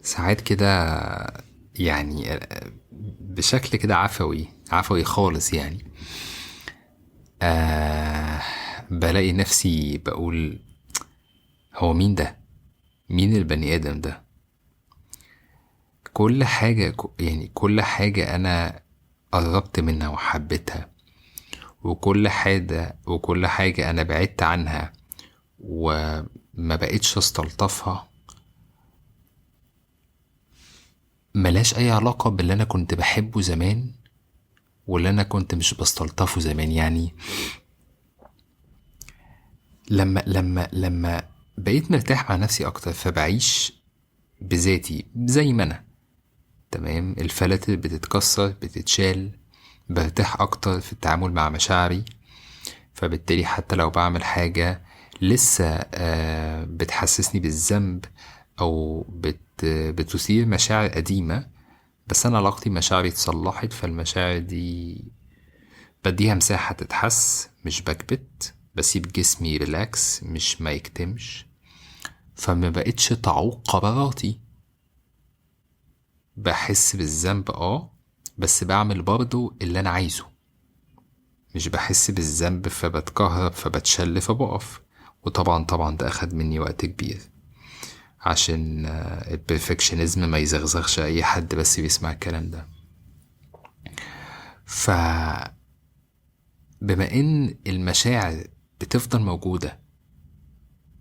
ساعات كده يعني بشكل كده عفوي عفوي خالص، يعني بلاقي نفسي بقول هو مين ده؟ مين البني آدم ده؟ كل حاجة، يعني كل حاجة أنا قربت منها وحبيتها، وكل حاجة أنا بعدت عنها وما بقتش استلطفها، ملاش أي علاقة باللي أنا كنت بحبه زمان واللي أنا كنت مش بستلطفه زمان. يعني لما لما لما بقيت مرتاح مع نفسي أكتر، فبعيش بذاتي زي ما أنا، تمام. الفلاتر بتتكسر، بتتشال، برتاح أكتر في التعامل مع مشاعري، فبالتالي حتى لو بعمل حاجة لسه بتحسسني بالذنب أو بتثير مشاعر قديمة، بس أنا علاقتي بمشاعري اتصلحت، فالمشاعر دي بديها مساحة تتحس، مش بكبت، بسيب جسمي relax، مش ما يكتمش، فما بقتش تعوق قراراتي. بحس بالذنب بس بعمل برضو اللي أنا عايزه، مش بحس بالذنب فبتكهرب فبتشل فبقف. وطبعا ده أخد مني وقت كبير عشان ال perfectionism ما يزغزغش أي حد بس بيسمع الكلام ده. ف بما إن المشاعر بتفضل موجودة،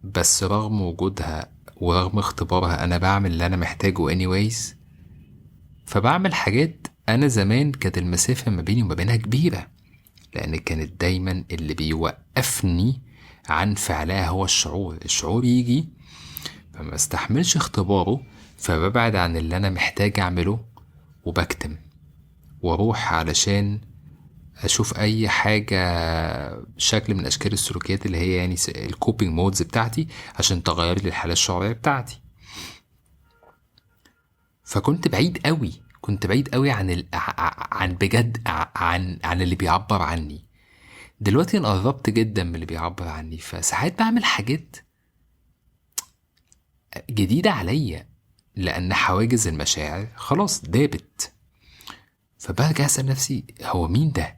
بس رغم وجودها ورغم اختبارها أنا بعمل اللي أنا محتاجه anyways، فبعمل حاجات أنا زمان كانت المسافة ما بيني وما بينها كبيرة، لأن كانت دايما اللي بيوقفني عن فعلها هو الشعور. الشعور يجي فما استحملش اختباره، فببعد عن اللي أنا محتاج أعمله وبكتم واروح علشان أشوف أي حاجة شكل من أشكال السلوكيات اللي هي يعني ال coping modes بتاعتي عشان تغير لي الحالة الشعورية بتاعتي. فكنت بعيد قوي، كنت بعيد قوي عن عن بجد عن اللي بيعبر عني. دلوقتي أنا قربت جدا من اللي بيعبر عني، فساعات بعمل حاجات جديدة عليا لأن حواجز المشاعر خلاص دابت. فبرجع أسأل نفسي هو مين ده؟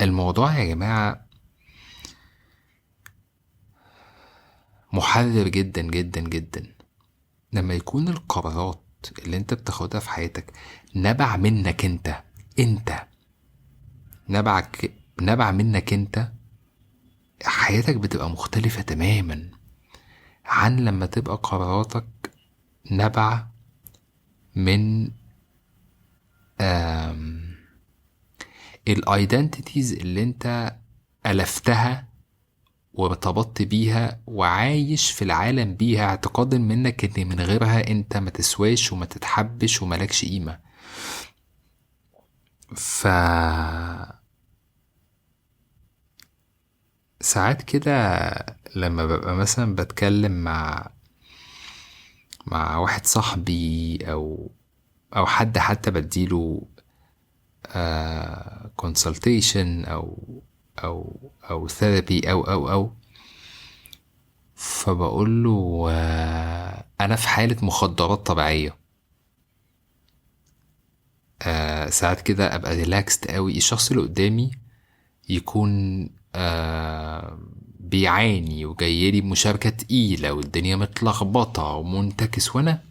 الموضوع يا جماعة محرر جدا جدا جدا لما يكون القرارات اللي انت بتاخدها في حياتك نبع منك انت، انت نبع منك انت، حياتك بتبقى مختلفة تماما عن لما تبقى قراراتك نبع من ال identities اللي انت ألفتها وارتبطت بيها وعايش في العالم بيها، اعتقادا منك ان من غيرها انت ما تسواش وما تتحبش ومالكش قيمة. ف ساعات كده لما ببقى مثلا بتكلم مع واحد صاحبي او حد حتى بديله consultation او therapy او فبقول له انا في حالة مخدرات طبيعية. ساعات كده ابقى relaxed قوي، الشخص اللي قدامي يكون بيعاني وجاي لي بمشاركة تقيلة والدنيا متلخبطة ومنتكس، وانا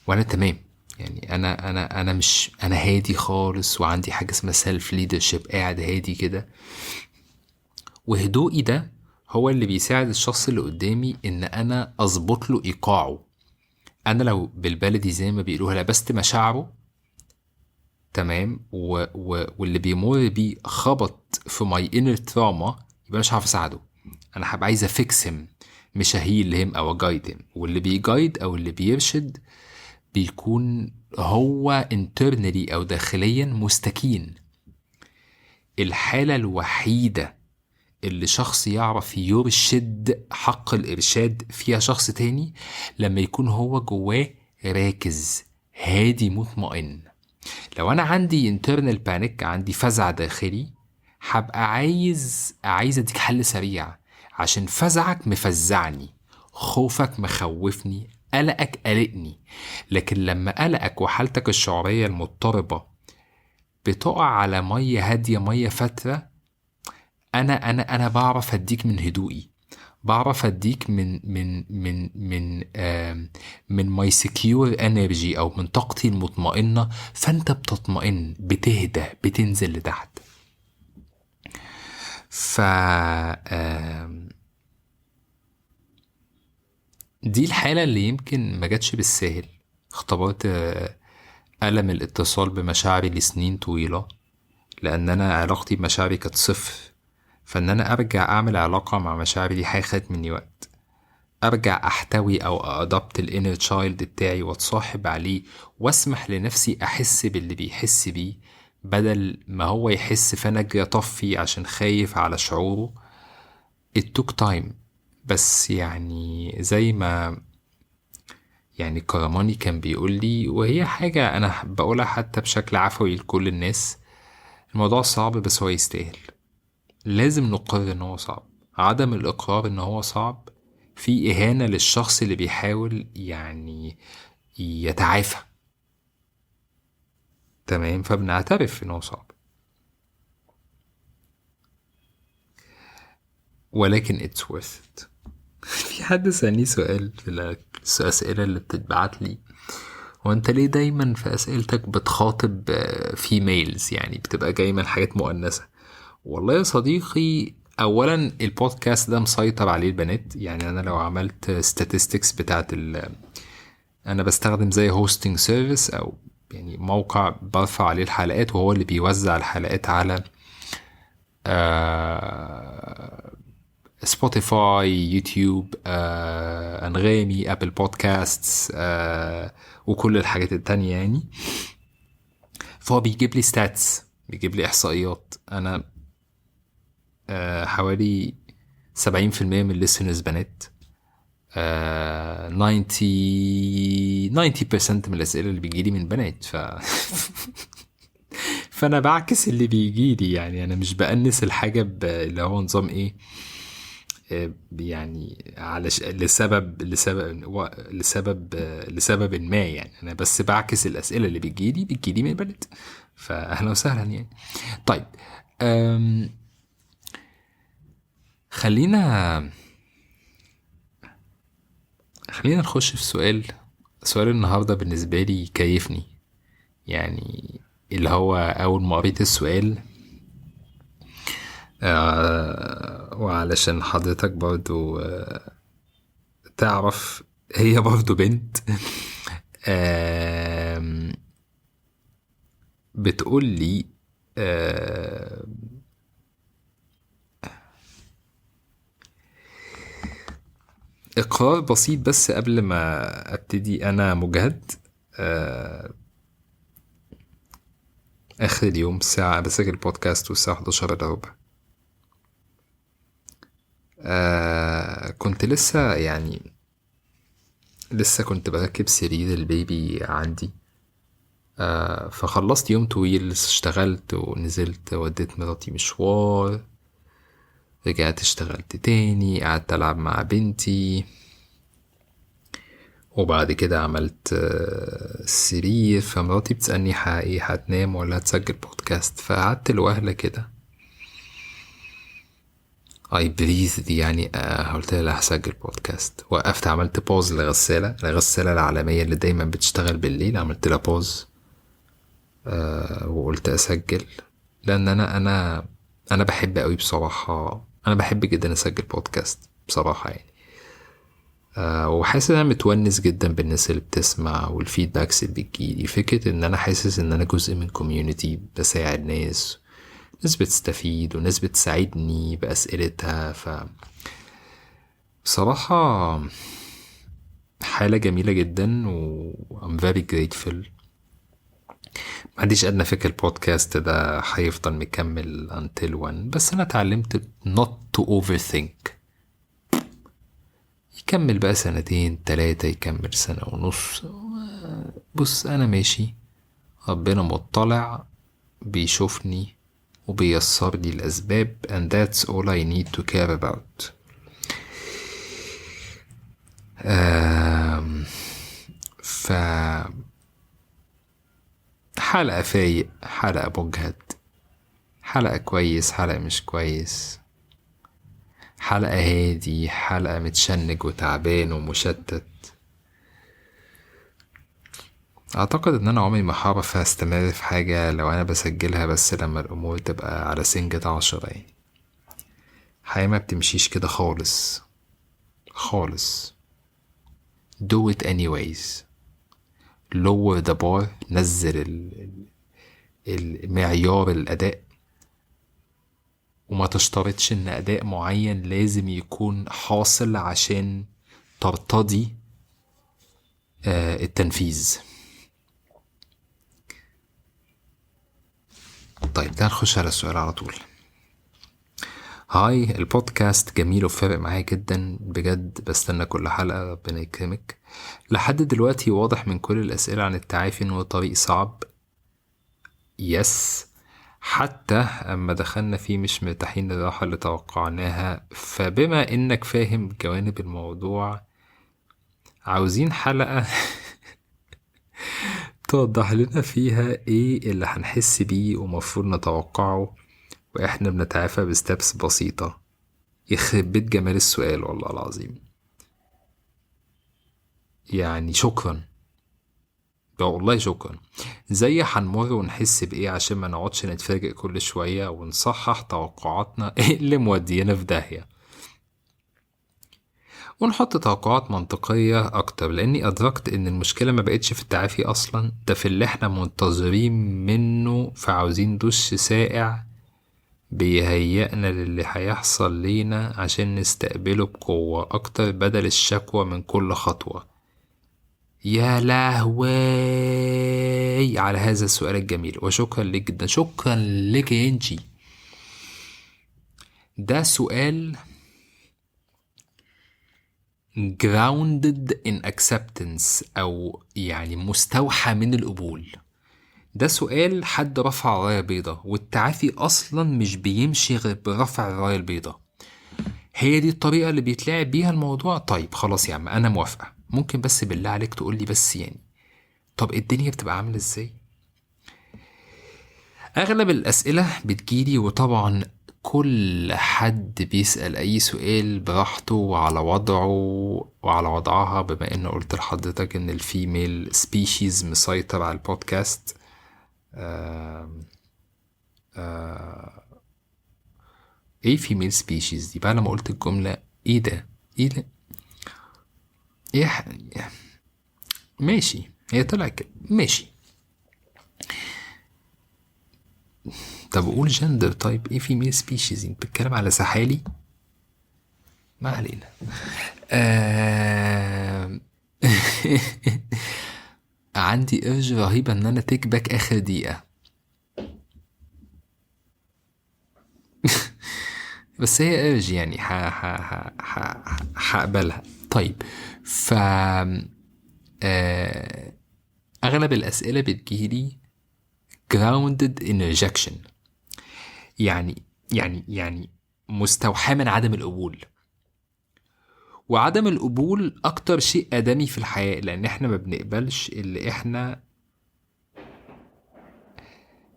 تمام. يعني انا مش، انا هادي خالص وعندي حاجة اسمها self leadership، قاعد هادي كده، وهدوئي ده هو اللي بيساعد الشخص اللي قدامي ان انا اظبط له ايقاعه. انا لو بالبلدي زي ما بيقولوها لبست مشاعره، تمام، واللي بيمر بيه خبط في my inner trauma، يبقى مش هعرف اساعده. انا هبقى عايز ا fix him، مش ا heal him او ا guide him. واللي بي guide او اللي بيرشد بيكون هو internally او داخليا مستكين. الحالة الوحيدة اللي شخص يعرف يرشد حق الإرشاد فيها شخص تاني لما يكون هو جواه راكز هادي مطمئن. لو أنا عندي internal panic، عندي فزع داخلي، هبقى عايز أديك حل سريع، عشان فزعك مفزعني، خوفك مخوفني، قلقك قلقني. لكن لما قلقك وحالتك الشعورية المضطربة بتقع على مية هادية، مية فترة، أنا أنا أنا بعرف أديك من هدوئي، بعرف أديك من من من من من my secure energy أو من طاقتي المطمئنة، فأنت بتطمئن، بتهدى، بتنزل لتحت. ف دي الحالة اللي يمكن ما جاتش بالساهل. اختبرت ألم الاتصال بمشاعري لسنين طويلة، لأن أنا علاقتي بمشاعري كانت صفر، فإن أنا أرجع أعمل علاقة مع مشاعري دي حاجة خدت مني وقت. أرجع أحتوي أو adopt ال inner child بتاعي وأتصاحب عليه وأسمح لنفسي أحس باللي بيحس بيه، بدل ما هو يحس فأنا أجي أطفي عشان خايف على شعوره. It took time. بس يعني زي ما يعني كرماني كان بيقول لي، وهي حاجة أنا بقولها حتى بشكل عفوي لكل الناس، الموضوع صعب بس هو يستاهل. لازم نقر إن هو صعب. عدم الإقرار إن هو صعب في إهانة للشخص اللي بيحاول يعني يتعافى. تمام، فبنعترف إن هو صعب، ولكن it's worth it. في حد سألني سؤال في الأسئلة اللي بتتبعت لي، هو أنت ليه دايما في أسئلتك بتخاطب females، يعني بتبقى جاي من حاجات مؤنثة؟ والله يا صديقي، أولا البودكاست ده مسيطر عليه البنات. يعني أنا لو عملت statistics بتاعت أنا بستخدم زي hosting service أو يعني موقع برفع عليه الحلقات، وهو اللي بيوزع الحلقات على سبوتيفاي، يوتيوب، أنغامي، أبل بودكاستس، وكل الحاجات التانية يعني. فهو بيجيب لي stats، بيجيب لي إحصائيات. أنا حوالي 70% من ال listeners بنات، 90% من الأسئلة اللي بيجيلي من بنات. فأنا بعكس اللي بيجيلي، يعني أنا مش بأنس الحاجة اللي هو نظام إيه، يعني على لسبب لسبب لسبب لسبب ما، يعني أنا بس بعكس الأسئلة اللي بتجيلي من البنات. فأهلا وسهلا يعني. طيب، خلينا نخش في سؤال النهاردة. بالنسبة لي كيفني، يعني اللي هو أول ما قريت السؤال، وعلشان حضرتك برضو تعرف هي برضو بنت، بتقول لي إقرار بسيط بس قبل ما أبتدي. أنا مجهد، آخر اليوم الساعة بسجل بودكاست والساعة 10:15. كنت لسه يعني لسه كنت بركب سرير البيبي عندي، فخلصت يوم طويل، اشتغلت ونزلت وديت مراتي مشوار، رجعت اشتغلت تاني، قعدت ألعب مع بنتي، وبعد كده عملت السرير. فمراتي بتسألني ايه هتنام ولا هتسجل بودكاست؟ فقعدت الوهلة كده I breathed، يعني قلت لها هسجل بودكاست. وقفت عملت pause للغسالة، الغسالة العالمية اللي دايما بتشتغل بالليل، عملت لها pause وقلت أسجل، لأن أنا بحب قوي بصراحة، أنا بحب جدا أسجل بودكاست بصراحة يعني. وحاسس إن أنا متونس جدا بالناس اللي بتسمع وال feedbacks اللي بتجيلي. فكرة إن أنا حاسس إن أنا جزء من community، بساعد ناس، ناس بتستفيد وناس بتساعدني بأسئلتها. بصراحة حالة جميلة جدا و I'm very grateful. ما عنديش أدنى فكرة البودكاست ده هيفضل مكمل until when، بس أنا اتعلمت not to overthink. يكمل بقى 2 3، يكمل 1.5 سنة. بص أنا ماشي، ربنا مطلع، بيشوفني وبيسر لي الأسباب، and that's all I need to care about. ف حلقة فايق، حلقة مجهد، حلقة كويس، حلقة مش كويس، حلقة هادي، حلقة متشنج وتعبان ومشتت. أعتقد إن أنا عمري ما هعرف أستمر في حاجة لو أنا بسجلها بس لما الأمور تبقى على سنجة 10 يعني. الحياة ما بتمشيش كده خالص خالص. Do it anyways. Lower the bar. نزل المعيار الأداء، وما تشترطش إن أداء معين لازم يكون حاصل عشان ترتضي التنفيذ. طيب تعال نخش على السؤال على طول. هاي، البودكاست جميل وفارق معايا جدا بجد، بستنى كل حلقة، ربنا يكرمك. لحد دلوقتي واضح من كل الأسئلة عن التعافي إنه طريق صعب، يس، حتى أما دخلنا فيه مش مرتاحين للراحة اللي توقعناها. فبما إنك فاهم جوانب الموضوع، عاوزين حلقة توضح لنا فيها إيه اللي هنحس بيه ومفروض نتوقعه وإحنا بنتعافى بستبس بسيطة. يخرب بيت جمال السؤال والله العظيم، يعني شكرا والله شكرا. زي هنمر ونحس بإيه عشان ما نقعدش نتفاجئ كل شوية ونصحح توقعاتنا اللي مودينا في داهية، ونحط توقعات منطقية أكتر. لأني أدركت إن المشكلة ما بقتش في التعافي أصلا، ده في اللي إحنا منتظرين منه، فعاوزين دش ساقع بيهيئنا للي هيحصل لينا عشان نستقبله بقوة أكتر بدل الشكوى من كل خطوة. يا لهوي على هذا السؤال الجميل، وشكرا لك جدا. شكرا لك يا إنجي. ده سؤال grounded in acceptance، أو يعني مستوحى من القبول. ده سؤال حد رفع راية بيضة، والتعافي أصلا مش بيمشي غير برفع الراية البيضة. هي دي الطريقة اللي بيتلعب بيها الموضوع. طيب خلاص يا عم أنا موافقة، ممكن بس بالله عليك تقولي بس يعني طب الدنيا بتبقى عاملة ازاي؟ أغلب الأسئلة بتجيلي، وطبعا كل حد بيسأل أي سؤال براحته وعلى وضعه وعلى وضعها، بما إنه قلت لحضرتك إن ال female species مسيطر على البودكاست. إيه female species دي بقى؟ لما قلت الجملة إيه ده؟ إيه ده؟ إيه ماشي، هي طلعت كده ماشي. طب قول جندر، طيب ايه female species؟ انت بتتكلم على سحالي؟ ما علينا. عندي urge رهيبة ان انا take back اخر دقيقة. بس هي urge يعني هقبلها. طيب ف اغلب الاسئلة بتجيلي grounded in rejection، يعني يعني يعني مستوحاة من عدم القبول. وعدم القبول اكتر شيء ادمي في الحياة، لان احنا ما بنقبلش اللي احنا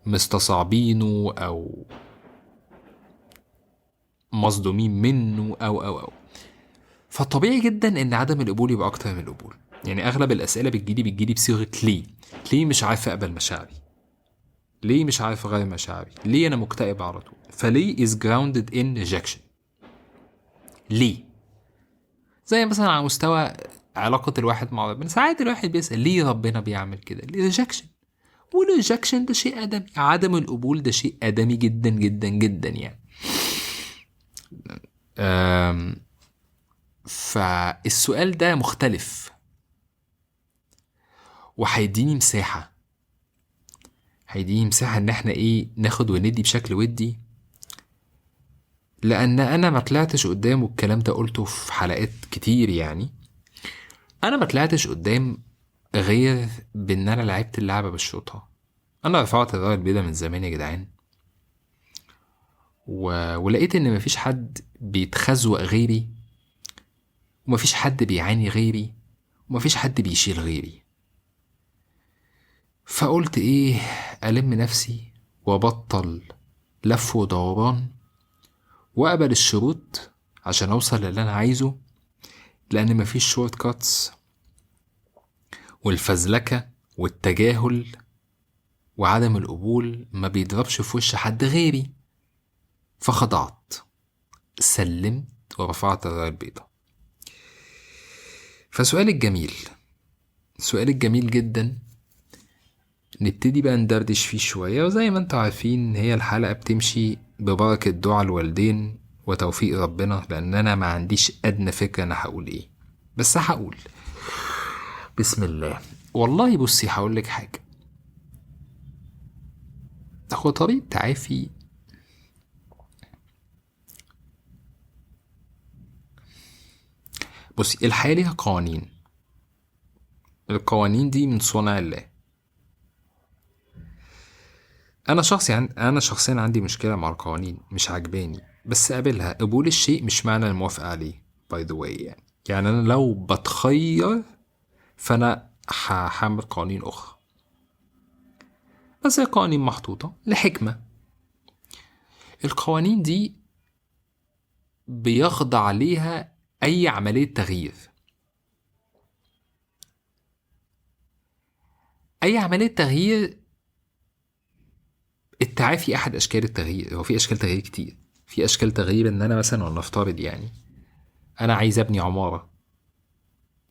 مستصعبينه او مصدومين منه او او او. فطبيعي جدا ان عدم القبول يبقى اكتر من القبول. يعني اغلب الاسئلة بتجيلي بصيغة ليه، ليه مش عارف اقبل مشاعري، ليه مش عارف اغير مشاعري، ليه انا مكتئب على طول. فليه is grounded in rejection. ليه؟ زي مثلا على مستوى علاقة الواحد مع ربنا، ساعات الواحد بيسأل ليه ربنا بيعمل كده، ليه rejection. وال rejection ده شيء آدمي، عدم القبول ده شيء آدمي جدا جدا جدا يعني. فالسؤال ده مختلف وهيديني مساحة، هيديني مساحة ان احنا ايه ناخد وندي بشكل ودي، لان انا ما طلعتش قدام، والكلام ده قلته في حلقات كتير يعني، انا ما طلعتش قدام غير بان انا لعبت اللعبة بالشوطة. انا رفعت الراية البيضاء من زمان يا جدعان، ولقيت ان مفيش حد بيتخزوق غيري، ومفيش حد بيعاني غيري، ومفيش حد بيشيل غيري. فقلت ايه، ألم نفسي وابطل لف ودوران واقبل الشروط عشان اوصل للي انا عايزه، لان مفيش shortcuts والفزلكة والتجاهل وعدم القبول ما بيضربش في وش حد غيري. فخضعت، سلمت، ورفعت الراية البيضاء. فسؤال الجميل، سؤال الجميل جدا، نبتدي بقى ندردش فيه شوية. وزي ما انتوا عارفين هي الحلقة بتمشي ببركة دعاء الوالدين وتوفيق ربنا، لأن أنا ما عنديش أدنى فكرة أنا هقول إيه، بس هقول بسم الله. والله بصي هقول لك حاجة، هو طريق تعافي بصي الحياة ليها قوانين، القوانين دي من صنع الله. أنا شخصيا عندي مشكلة مع القوانين، مش عجباني، بس قابلها. قبول الشيء مش معنى الموافقة عليه by the way، يعني أنا لو بتخير فأنا هعمل قوانين أخرى، بس هي قوانين محطوطة لحكمة. القوانين دي بيخضع ليها أي عملية تغيير. أي عملية تغيير، التعافي أحد أشكال التغيير. هو في أشكال تغيير كتير، في أشكال تغيير إن أنا مثلا ولنفترض يعني أنا عايز أبني عمارة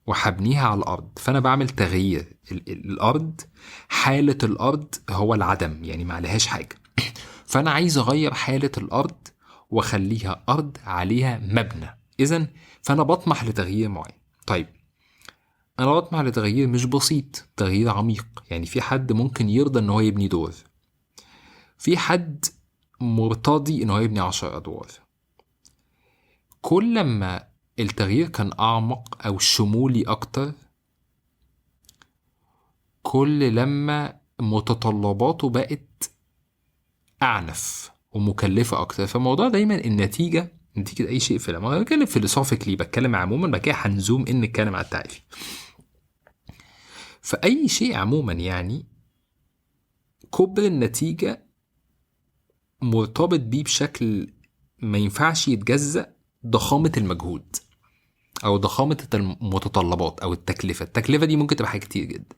وحبنيها على الأرض، فأنا بعمل تغيير. الأرض، حالة الأرض هو العدم، يعني ما عليهاش حاجة، فأنا عايز أغير حالة الأرض وأخليها أرض عليها مبنى. إذن فأنا بطمح لتغيير معين. طيب أنا بطمح لتغيير مش بسيط، تغيير عميق. يعني في حد ممكن يرضى إن هو يبني دور، في حد مرتضي إن هو يبني 10 أدوار. كل ما التغيير كان أعمق أو شمولي أكتر، كل لما متطلباته بقت أعنف ومكلفة أكتر. فالموضوع دايما النتيجة، نتيجة أي شيء في العمارة. أنا بتكلم philosophically، بتكلم عموما، بعد كده هن zoom in نتكلم على التعافي. فأي شيء عموما يعني كبر النتيجة مرتبط بيه بشكل ما ينفعش يتجزأ ضخامة المجهود أو ضخامة المتطلبات أو التكلفة. التكلفة دي ممكن تبقى حاجة كتير جدا.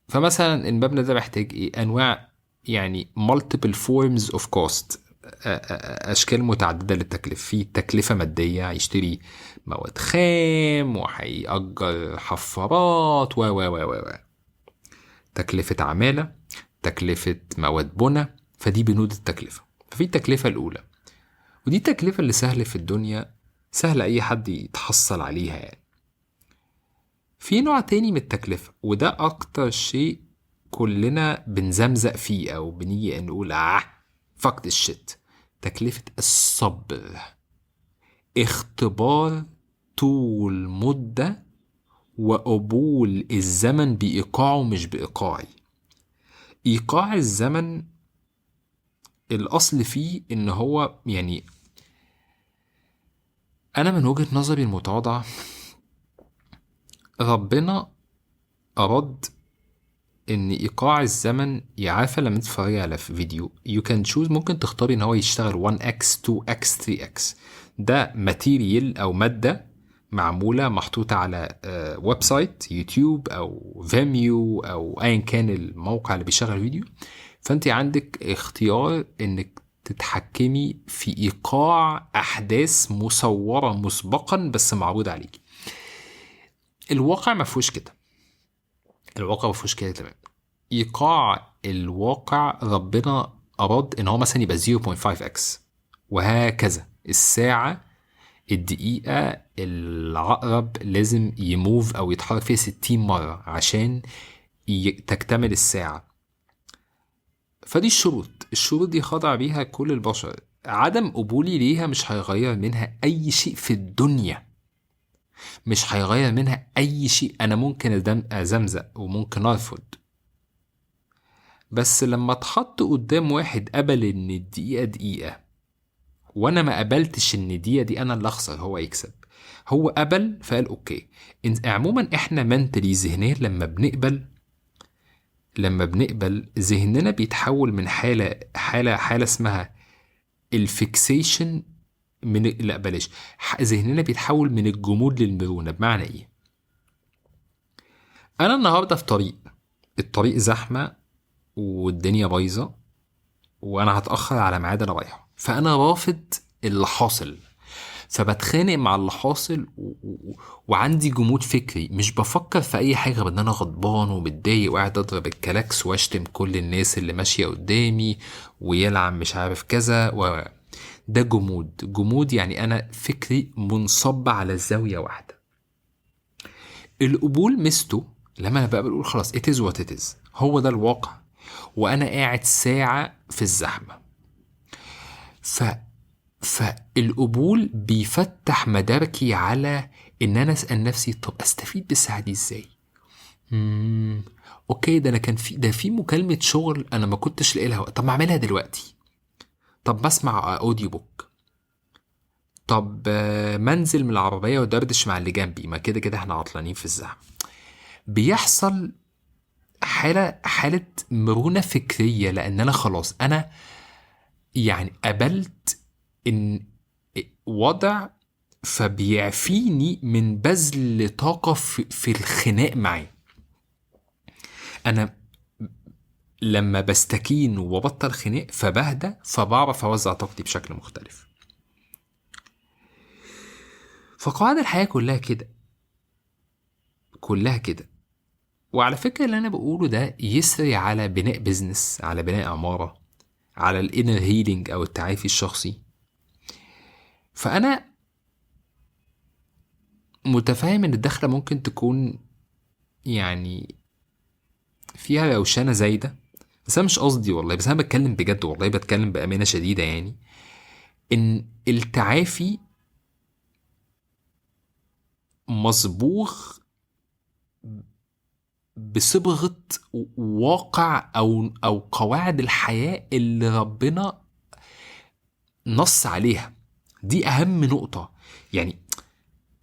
فمثلا المبنى ده محتاج إيه؟ أنواع، يعني multiple forms of cost، أشكال متعددة للتكلفة. في تكلفة مادية، هيشتري مواد خام وهيأجر حفارات و و و و، تكلفة عمالة، تكلفة مواد بناء، فدي بنود التكلفة. ففي التكلفة الأولى، ودي التكلفة اللي سهلة في الدنيا، سهل أي حد يتحصل عليها يعني. في نوع تاني من التكلفة، وده أكتر شيء كلنا بنزمزق فيه أو بنيجي نقول fuck this shit، تكلفة الصبر، اختبار طول مدة وقبول الزمن بإيقاعه مش بإيقاعي. إيقاع الزمن الأصل فيه إن هو يعني أنا من وجهة نظري المتواضعة، ربنا أراد إن إيقاع الزمن، عارفة لما تتفرجي على فيديو you can choose، ممكن تختاري إن هو يشتغل 1x 2x 3x. ده material أو مادة معمولة محطوطة على website يوتيوب أو فيميو أو أيا كان الموقع اللي بيشغل فيديو. فأنت عندك اختيار إنك تتحكمي في إيقاع أحداث مصورة مسبقا بس معروضة عليكي. الواقع ما فيهوش كده، الواقع ما فيهوش كده تمام. إيقاع الواقع ربنا أراد إن هو مثلا يبقى 0.5x وهكذا. الساعة، الدقيقة، العقرب لازم يموف أو يتحرك فيها 60 مرة عشان تكتمل الساعة. فدي الشروط، الشروط دي خاضع بيها كل البشر. عدم قبولي ليها مش هيغير منها أي شيء في الدنيا، مش هيغير منها أي شيء. أنا ممكن أزمزق وممكن أرفض، بس لما اتحط قدام واحد قبل إن الدقيقة دقيقة وأنا ما قبلتش إن الدقيقة دي أنا اللي أخسر هو يكسب، هو قبل فقال okay. عموما احنا mentally ذهنيا لما بنقبل ذهننا بيتحول من حاله حاله حاله اسمها ال fixation من لا بلاش، ذهننا بيتحول من الجمود للمرونه. بمعنى ايه؟ انا النهارده في طريق، الطريق زحمة والدنيا بايظة وانا هتاخر على ميعاد انا رايحة، فانا رافض اللي حاصل، فبتخانق مع اللي حاصل وعندي جمود فكري، مش بفكر في اي حاجة غير ان انا غضبان ومتضايق وقاعد اضرب الكلاكس واشتم كل الناس اللي ماشية قدامي ويلعب مش عارف كذا ده جمود. جمود يعني انا فكري منصب على زاوية واحدة. القبول ميزته لما انا بقى بقول خلاص it is what it is، هو ده الواقع، وانا قاعد ساعة في الزحمة. فالقبول بيفتح مداركي على ان انا اسال نفسي طب استفيد بالساعة دي ازاي؟ okay ده انا كان في ده في مكالمة شغل انا ما كنتش لاقي لها وقت، طب ما اعملها دلوقتي، طب بسمع audio book، طب منزل من العربية ودردش مع اللي جنبي، ما كده كده احنا عطلانين في الزحمة. بيحصل حاله مرونة فكرية، لان انا خلاص انا يعني قبلت ان وضع، فبيعفيني من بذل طاقة في الخناق معاه. انا لما بستكين وببطل خناق فبهدى، فبعرف اوزع طاقتي بشكل مختلف. فقواعد الحياة كلها كده، كلها كده. وعلى فكرة اللي انا بقوله ده يسري على بناء business، على بناء عمارة، على ال inner healing او التعافي الشخصي. فأنا متفاهم إن الدخلة ممكن تكون يعني فيها روشنة زايدة، بس أنا مش قصدي والله، بس أنا بتكلم بجد والله، بتكلم بأمانة شديدة، يعني إن التعافي مصبوغ بصبغة واقع أو قواعد الحياة اللي ربنا نص عليها. دي أهم نقطة. يعني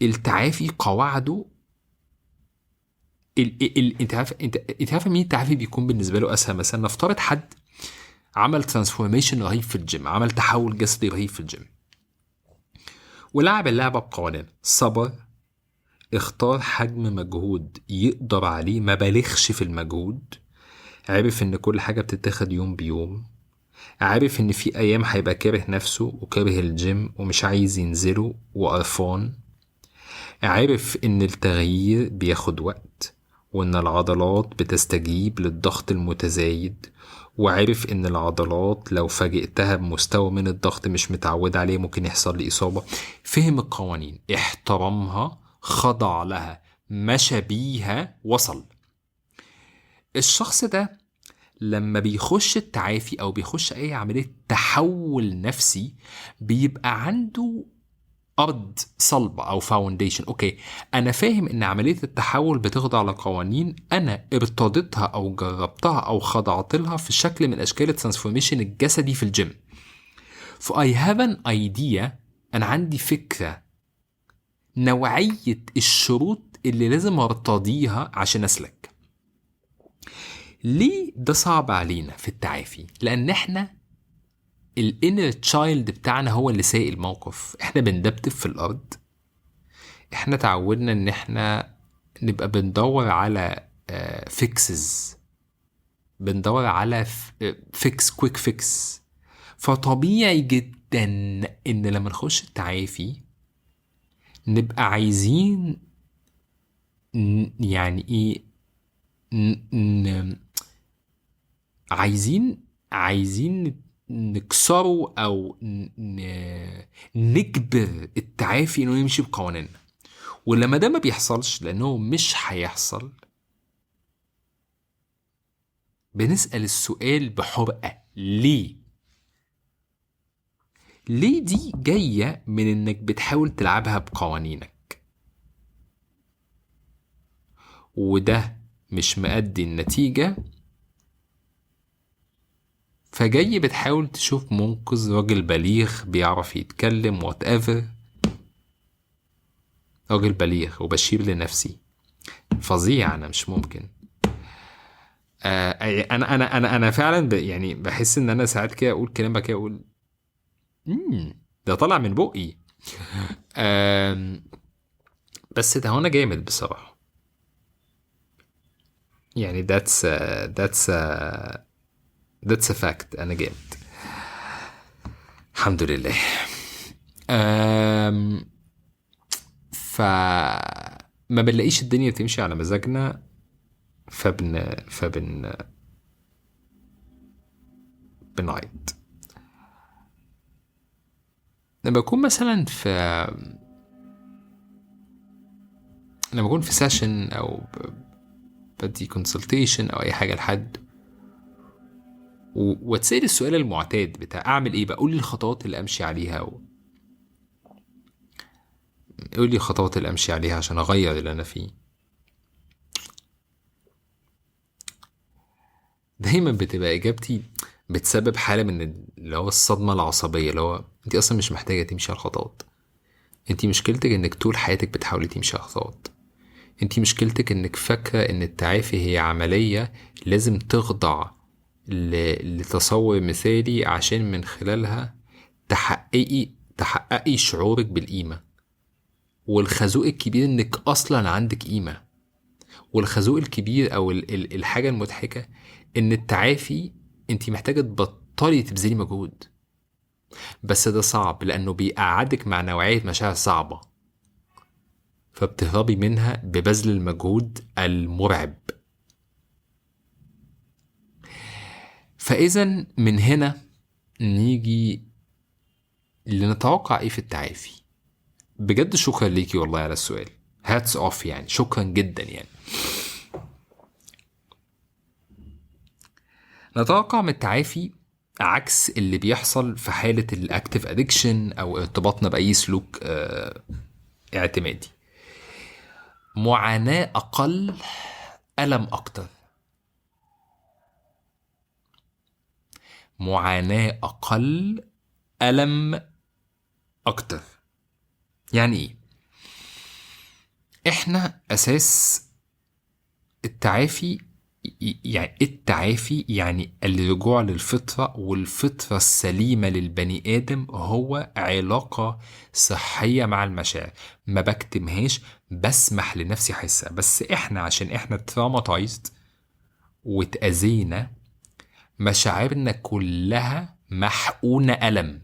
التعافي قواعده انت عارف، انت عارف مين التعافي بيكون بالنسبة له أسهل؟ مثلا نفترض حد عمل transformation رهيب في الجيم، عمل تحول جسدي رهيب في الجيم، ولعب اللعبة بقوانين، صبر، اختار حجم مجهود يقدر عليه، ما بالغش في المجهود، عارف ان كل حاجة بتتاخد يوم بيوم، عارف ان في ايام هيبقى كاره نفسه وكاره الجيم ومش عايز ينزله وقرفان، عارف ان التغيير بياخد وقت وان العضلات بتستجيب للضغط المتزايد، وعارف ان العضلات لو فاجئتها بمستوى من الضغط مش متعود عليه ممكن يحصل لي اصابة. فهم القوانين، احترمها، خضع لها، مشى بيها، وصل. الشخص ده لما بيخش التعافي او بيخش اي عملية تحول نفسي بيبقى عنده ارض صلبة او foundation. okay انا فاهم ان عملية التحول بتخضع لقوانين انا ارتضيتها او جربتها او خضعت لها في شكل من اشكال ال transformation الجسدي في الجيم. ف I have an idea، انا عندي فكرة نوعية الشروط اللي لازم ارتضيها عشان اسلك. ليه ده صعب علينا في التعافي؟ لان احنا ال inner child بتاعنا هو اللي سايق الموقف. احنا بندبدب في الارض، احنا تعودنا ان احنا نبقى بندور على fixes، بندور على fix، quick fix. فطبيعي جدا ان لما نخش التعافي نبقى عايزين يعني ايه، عايزين نكسره او نجبر التعافي انه يمشي بقوانيننا. ولما ده ما بيحصلش، لانه مش هيحصل، بنسأل السؤال بحرقة، ليه؟ ليه دي جاية من انك بتحاول تلعبها بقوانينك وده مش مؤدي النتيجة، فجاي بتحاول تشوف منقذ، راجل بليغ بيعرف يتكلم whatever، راجل بليغ وبشير لنفسي، فظيع. انا مش ممكن. انا انا انا انا فعلا يعني بحس ان انا ساعات كده اقول كلام بقى كده اقول ده طالع من بقي. بس ده هنا جامد بصراحة يعني. That's a fact. انا جامد الحمد لله. فما بنلاقيش الدنيا تمشي على مزاجنا، فبن بنعيط. لما بكون مثلا في لما بكون في session او بدي consultation او اي حاجة لحد، واتسأل السؤال المعتاد بتاع اعمل ايه بقى، قول لي الخطوات اللي امشي عليها، قول لي الخطوات اللي امشي عليها عشان اغير اللي انا فيه. دايما بتبقى اجابتي بتسبب حالة من اللي هو الصدمة العصبية، اللي هو انت اصلا مش محتاجة تمشي على الخطوات. انت مشكلتك انك طول حياتك بتحاولي تمشي على الخطوات. انت مشكلتك انك فاكرة ان التعافي هي عملية لازم تخضع لتصور مثالي عشان من خلالها تحققي شعورك بالقيمة. والخازوق الكبير انك اصلا عندك قيمة. والخازوق الكبير او الحاجة المضحكة ان التعافي انت محتاجة تبطلي تبذلي مجهود، بس ده صعب لانه بيقعدك مع نوعية مشاعر صعبة، فبتهربي منها ببذل المجهود المرعب. فإذا من هنا نيجي لنتوقع ايه في التعافي. بجد شكرا ليكي والله على السؤال، hats off يعني، شكرا جدا يعني. نتوقع من التعافي عكس اللي بيحصل في حالة ال active addiction او ارتباطنا بأي سلوك اعتمادي. معاناة أقل، ألم أكتر. معاناة أقل، ألم أكتر. يعني إيه؟ إحنا أساس التعافي، يعني التعافي يعني الرجوع للفطرة، والفطرة السليمة للبني آدم هو علاقة صحية مع المشاعر، ما بكتمهاش، بسمح لنفسي أحسها. بس إحنا عشان إحنا traumatized واتأذينا، مشاعرنا كلها محقونة ألم،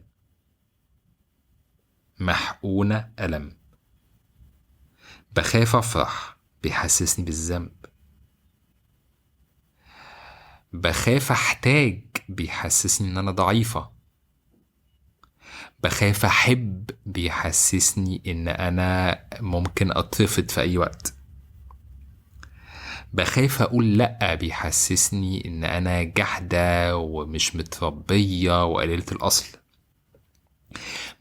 محقونة ألم. بخاف أفرح بيحسسني بالذنب، بخاف أحتاج بيحسسني إن أنا ضعيفة، بخاف أحب بيحسسني إن أنا ممكن أترفض في أي وقت، بخاف أقول لأ بيحسسني إن أنا جحدة ومش متربية وقليلة الأصل،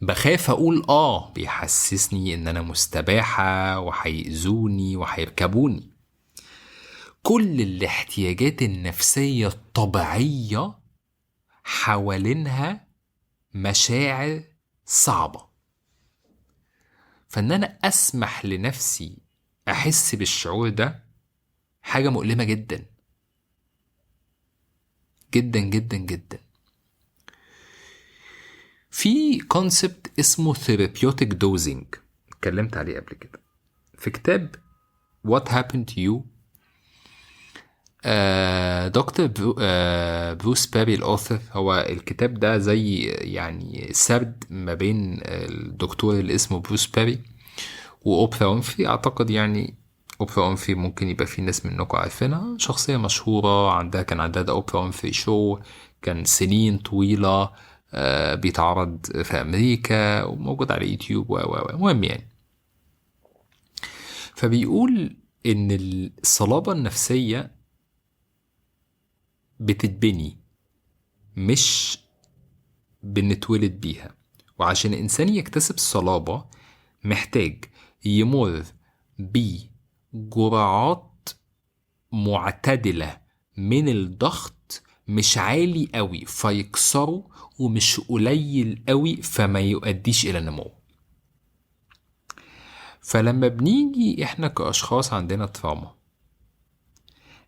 بخاف أقول آه بيحسسني إن أنا مستباحة وحيأذوني وحيركبوني. كل الاحتياجات النفسية الطبيعية حوالينها مشاعر صعبة، فإن أنا أسمح لنفسي أحس بالشعور ده حاجة مؤلمة جدا جدا جدا جدا. في concept اسمه therapeutic dosing اتكلمت عليه قبل كده في كتاب What Happened to You. دكتور بروس باري ال author، هو الكتاب ده زي يعني سرد ما بين الدكتور اللي اسمه بروس باري وأوبرا وينفري. أعتقد يعني أوبرا وينفري ممكن يبقى في ناس منكم عارفينها، شخصية مشهورة، كان عندها ده أوبرا وينفري show، كان سنين طويلة بيتعرض في أمريكا وموجود على يوتيوب و المهم يعني. فبيقول إن الصلابة النفسية بتتبني مش بنتولد بيها، وعشان الإنسان يكتسب الصلابة محتاج يمر بجرعات معتدلة من الضغط، مش عالي قوي فيكسره ومش قليل قوي فما يؤديش إلى نمو. فلما بنيجي احنا كأشخاص عندنا trauma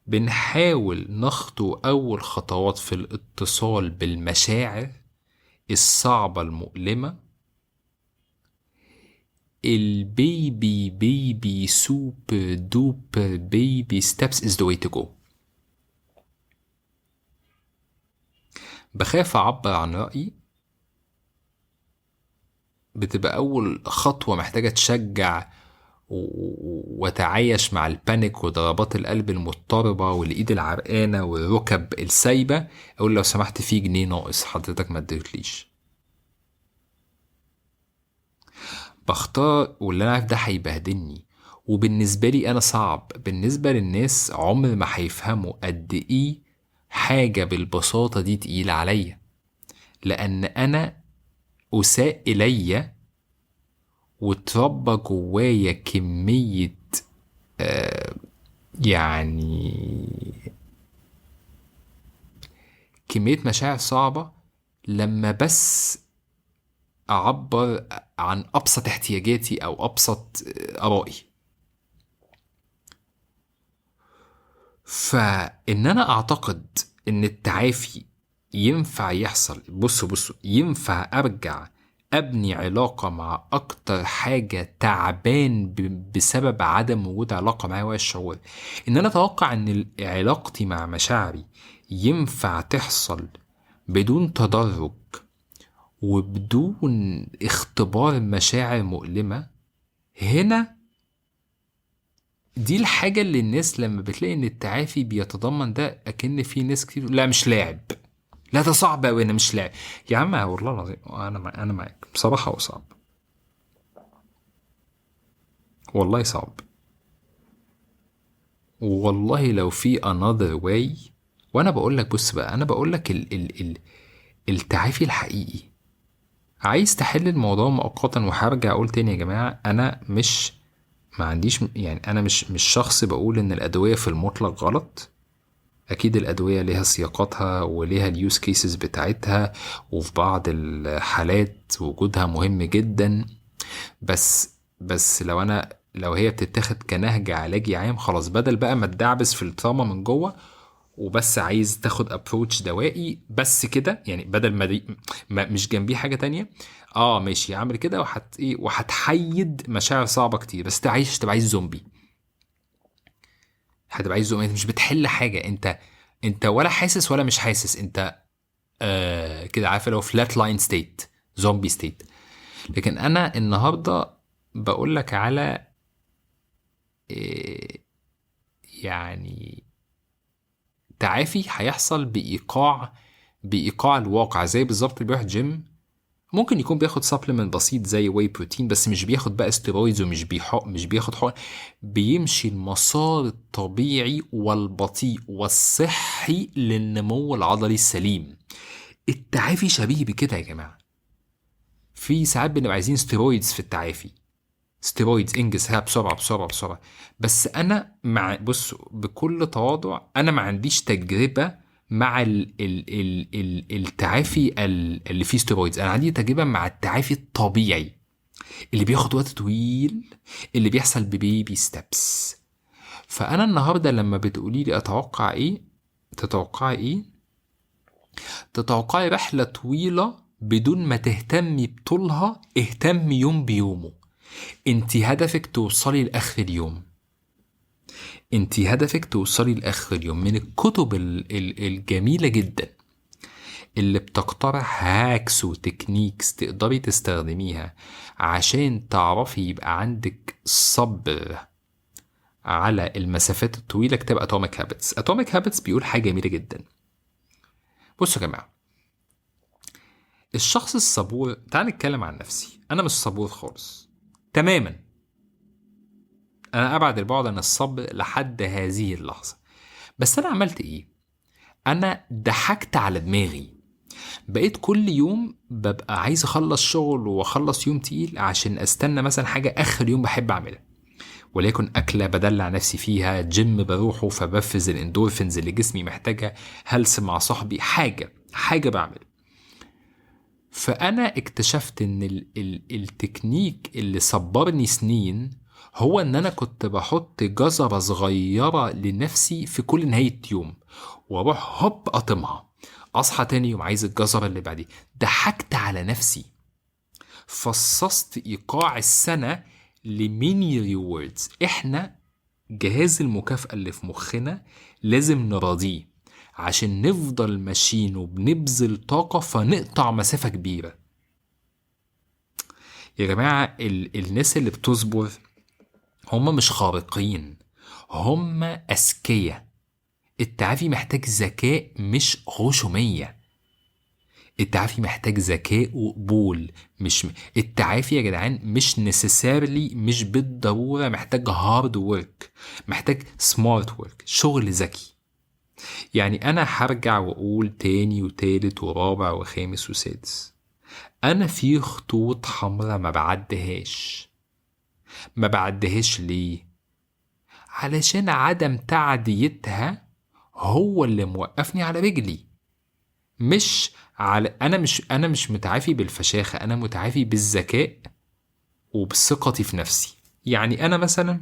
بنحاول نخطو أول خطوات في الاتصال بالمشاعر الصعبة المؤلمة، ال baby baby super duper baby steps is the way to go. بخاف أعبر عن رأيي، بتبقى أول خطوة محتاجة تشجع وتعايش مع ال panic وضربات القلب المضطربة والإيد العرقانة والركب السايبة. أقول لو سمحت في جنيه ناقص حضرتك ما اديتليش. بختار واللي أنا عارف ده هيبهدلني، وبالنسبة لي أنا صعب، بالنسبة للناس عمر ما هيفهموا قد إيه حاجة بالبساطة دي تقيلة عليا، لأن أنا أساء إلي وتربى جوايا كمية يعني كمية مشاعر صعبة لما بس أعبر عن أبسط احتياجاتي أو أبسط آرائي. فإن أنا أعتقد إن التعافي ينفع يحصل، بصوا ينفع أرجع أبني علاقة مع أكتر حاجة تعبان بسبب عدم وجود علاقة معايا، وهي الشعور. إن أنا أتوقع إن علاقتي مع مشاعري ينفع تحصل بدون تدرج وبدون اختبار مشاعر مؤلمة، هنا دي الحاجة اللي الناس لما بتلاقي إن التعافي بيتضمن ده، أكن في ناس كتير لا مش لاعب، لا ده صعب أوي أنا مش لاعب. يا عم والله العظيم أنا معاك بصراحة، هو صعب والله، صعب والله. لو في another way، وأنا بقول لك بص بقى، أنا بقول لك ال ال ال التعافي الحقيقي عايز تحل الموضوع مؤقتا. وهرجع أقول تاني يا جماعة، أنا مش ما عنديش يعني، أنا مش شخص بقول إن الأدوية في المطلق غلط. أكيد الأدوية ليها سياقاتها وليها ال use cases بتاعتها، وفي بعض الحالات وجودها مهم جدا، بس لو هي بتتاخد كنهج علاجي عام خلاص، بدل بقى ما تدعبس في ال trauma من جوه وبس عايز تاخد approach دوائي بس كده، يعني بدل ما دي ما مش جنبيه حاجة تانية، ماشي اعمل كده وهتحيد مشاعر صعبة كتير، بس تبقى عايز زومبي، هتبقى عايز زومبي. انت مش بتحل حاجة، انت ولا حاسس ولا مش حاسس، انت كده عارف لو flat line state، zombie state. لكن انا النهارده بقول لك على يعني تعافي هيحصل بإيقاع الواقع، زي بالظبط اللي بيروح جيم ممكن يكون بياخد supplement بسيط زي whey protein، بس مش بياخد بقى steroids ومش مش بياخد حقن، بيمشي المسار الطبيعي والبطيء والصحي للنمو العضلي السليم. التعافي شبيه بكده يا جماعة. في ساعات بنبقى عايزين steroids في التعافي، steroids انجز بسرعة بسرعة بسرعة، بس أنا مع بص بكل تواضع أنا ما عنديش تجربة مع ال ال ال ال التعافي اللي فيه steroids. أنا عندي تجربة مع التعافي الطبيعي اللي بياخد وقت طويل، اللي بيحصل ب baby steps. فأنا النهاردة لما بتقولي لي أتوقع إيه، تتوقعي إيه؟ تتوقعي رحلة طويلة بدون ما تهتمي بطولها، اهتمي يوم بيومه. انت هدفك توصلي لآخر اليوم، انت هدفك توصلي لآخر اليوم. من الكتب الجميلة جدا اللي بتقترح hacks و techniques تقدري تستخدميها عشان تعرفي يبقى عندك صبر على المسافات الطويلة، كتاب Atomic Habits. Atomic Habits بيقول حاجة جميلة جدا. بصوا يا جماعة، الشخص الصبور، تعال نتكلم عن نفسي، أنا مش صبور خالص تماما، أنا أبعد البعد عن الصبر لحد هذه اللحظة. بس أنا عملت إيه؟ أنا ضحكت على دماغي، بقيت كل يوم ببقى عايز أخلص شغل وأخلص يوم تقيل عشان أستنى مثلا حاجة آخر يوم بحب أعملها، وليكن أكلة بدلع نفسي فيها، جيم بروحه فبفز الإندورفينز اللي جسمي محتاجها، هلس مع صاحبي، حاجة بعمل. فأنا اكتشفت إن التكنيك اللي صبرني سنين هو ان انا كنت بحط جزرة صغيرة لنفسي في كل نهاية يوم، واروح هوب اطمها، اصحى تاني يوم عايز الجزرة اللي بعديه. ضحكت على نفسي، فصصت ايقاع السنة ل mini rewards. احنا جهاز المكافأة اللي في مخنا لازم نراضيه عشان نفضل ماشيين وبنبذل طاقة فنقطع مسافة كبيرة. يا جماعة الناس اللي بتصبر هم مش خارقين، هم أذكياء. التعافي محتاج ذكاء مش غشومية. التعافي محتاج ذكاء وقبول، مش التعافي يا جدعان مش necessarily، مش بالضرورة محتاج hard work، محتاج smart work، شغل ذكي. يعني أنا هرجع وأقول تاني وتالت ورابع وخامس وسادس، أنا في خطوط حمراء ما بعدهاش. ما بعدهاش ليه؟ علشان عدم تعديتها هو اللي موقفني على رجلي. مش على أنا مش متعافي بالفشاخة، أنا متعافي بالذكاء وبثقتي في نفسي. يعني أنا مثلا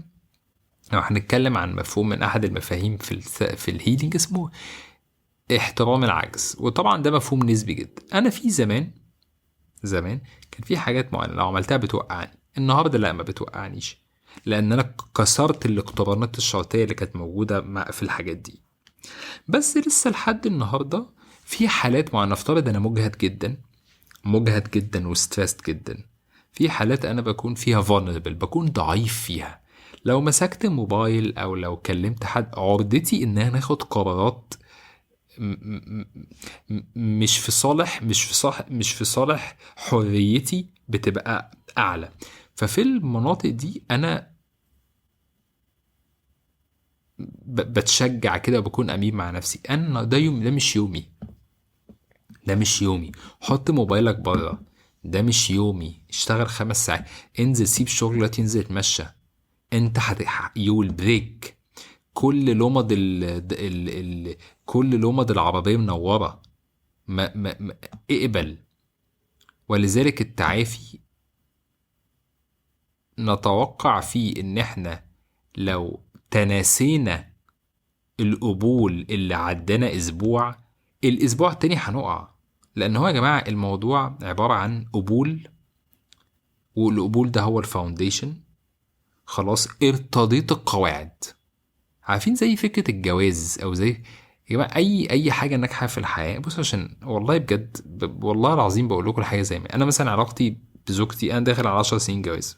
لو هنتكلم عن مفهوم من أحد المفاهيم في ال healing اسمه احترام العجز، وطبعا ده مفهوم نسبي جدا. أنا في زمان كان في حاجات معينة لو عملتها بتوقعني، النهاردة لا ما بتوقعنيش، لأن أنا كسرت الاقترانات الشرطية اللي كانت موجودة في الحاجات دي. بس لسه لحد النهاردة في حالات معينة، نفترض أنا مجهد جدا، مجهد جدا و stressed جدا، في حالات أنا بكون فيها vulnerable، بكون ضعيف فيها. لو مسكت موبايل أو لو كلمت حد، عرضتي إن أنا آخد قرارات مش في صالح، مش في صالح حريتي بتبقى أعلى. ففي المناطق دي أنا بتشجع كده وبكون أمين مع نفسي، أنا ده يوم، ده مش يومي، ده مش يومي. حط موبايلك بره، ده مش يومي. اشتغل 5 ساعات، انزل سيب شغل دلوقتي، انزل اتمشى. انت you will break. كل لمض كل لمض العربية منورة، ما ما ما اقبل. ولذلك التعافي نتوقع فيه ان احنا لو تناسينا القبول اللي عدنا اسبوع، الاسبوع التاني هنقع. لان هو يا جماعة الموضوع عبارة عن قبول، والقبول ده هو الفاونديشن. خلاص ارتضيت القواعد. عارفين زي فكرة الجواز او زي يا جماعة اي حاجة ناجحة في الحياة. بصوا عشان والله بجد والله العظيم بقول لكم الحاجة زي ما انا مثلا علاقتي بزوجتي، انا داخل على 10 سنين جواز.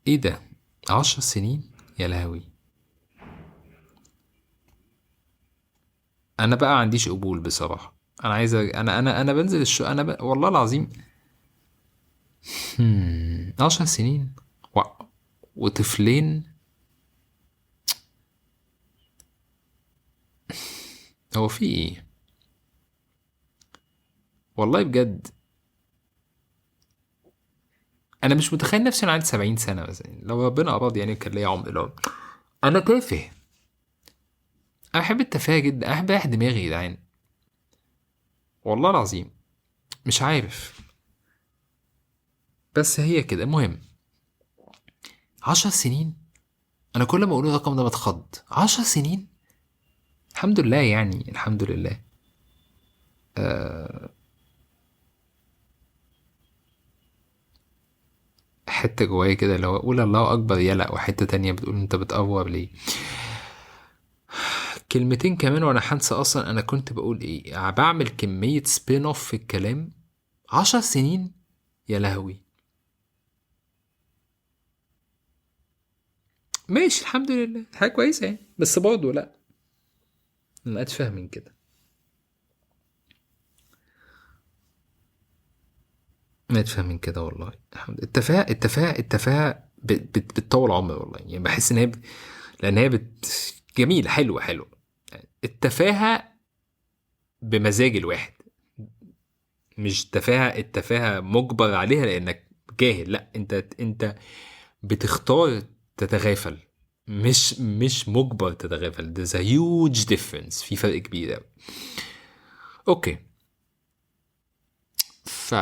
ايه ده 10 سنين؟ يا لهوي. انا بقى عنديش قبول بصراحة. انا عايز انا انا انا بنزل الشو، انا والله العظيم 10 سنين وطفلين. هو في ايه والله بجد؟ انا مش متخيل نفسي انا عندي 70 سنة مثلا، لو ربنا اراد يعني كان ليا عمر. لو انا تافه، انا بحب التفاهة جدا، انا بحب اريح دماغي يا جدعان والله العظيم. مش عارف بس هي كده. المهم 10 سنين، انا كل ما اقول الرقم ده بتخض. 10 سنين، الحمد لله يعني، الحمد لله. حتة جوايا كده اللي هو قول الله أكبر يلا، وحتة تانية بتقول أنت بتأور ليه. كلمتين كمان وأنا هنسى أصلا أنا كنت بقول إيه. بعمل كمية spin off في الكلام. 10 سنين يا لهوي. ماشي الحمد لله، حاجة كويسة يعني، بس برضه لأ أنا أتفهم من كده، ما أتفهم من كده والله. الحمد لله. التفاهة بتطول عمري والله يعني. بحس إن هي لأن هي جميل، حلو حلو التفاهة بمزاج الواحد، مش التفاهة مجبر عليها لأنك جاهل، لأ أنت بتختار تتغافل، مش مجبر تتغافل. There's a huge difference، في فرق كبير أوي. okay، ف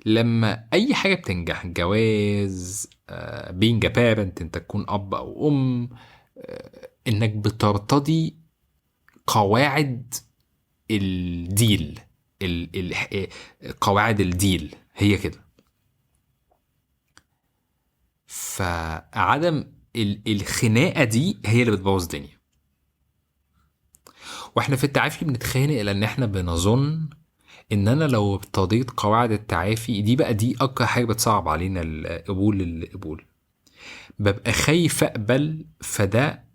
لما اي حاجة بتنجح، جواز، being a parent، انت تكون اب او ام، انك بترتضي قواعد ال deal، قواعد ال deal هي كده. فعدم الخناقة دي هي اللي بتبوظ الدنيا. واحنا في التعافي بنتخانق لان احنا بنظن ان انا لو ابتديت قواعد التعافي دي بقى، دي اكتر حاجة بتصعب علينا القبول. ببقى خايف اقبل، فده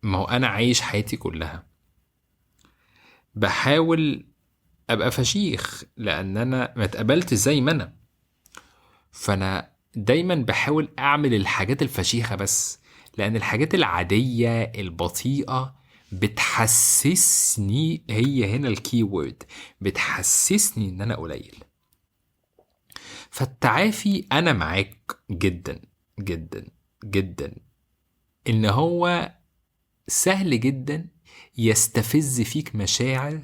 ما هو انا عايش حياتي كلها بحاول ابقى فشيخ لان انا ما اتقبلت زي ما انا، فانا دايما بحاول اعمل الحاجات الفشيخة بس، لان الحاجات العادية البطيئة بتحسسني، هي هنا ال keyword، بتحسسني ان انا قليل. فالتعافي انا معاك جدا جدا جدا ان هو سهل جدا يستفز فيك مشاعر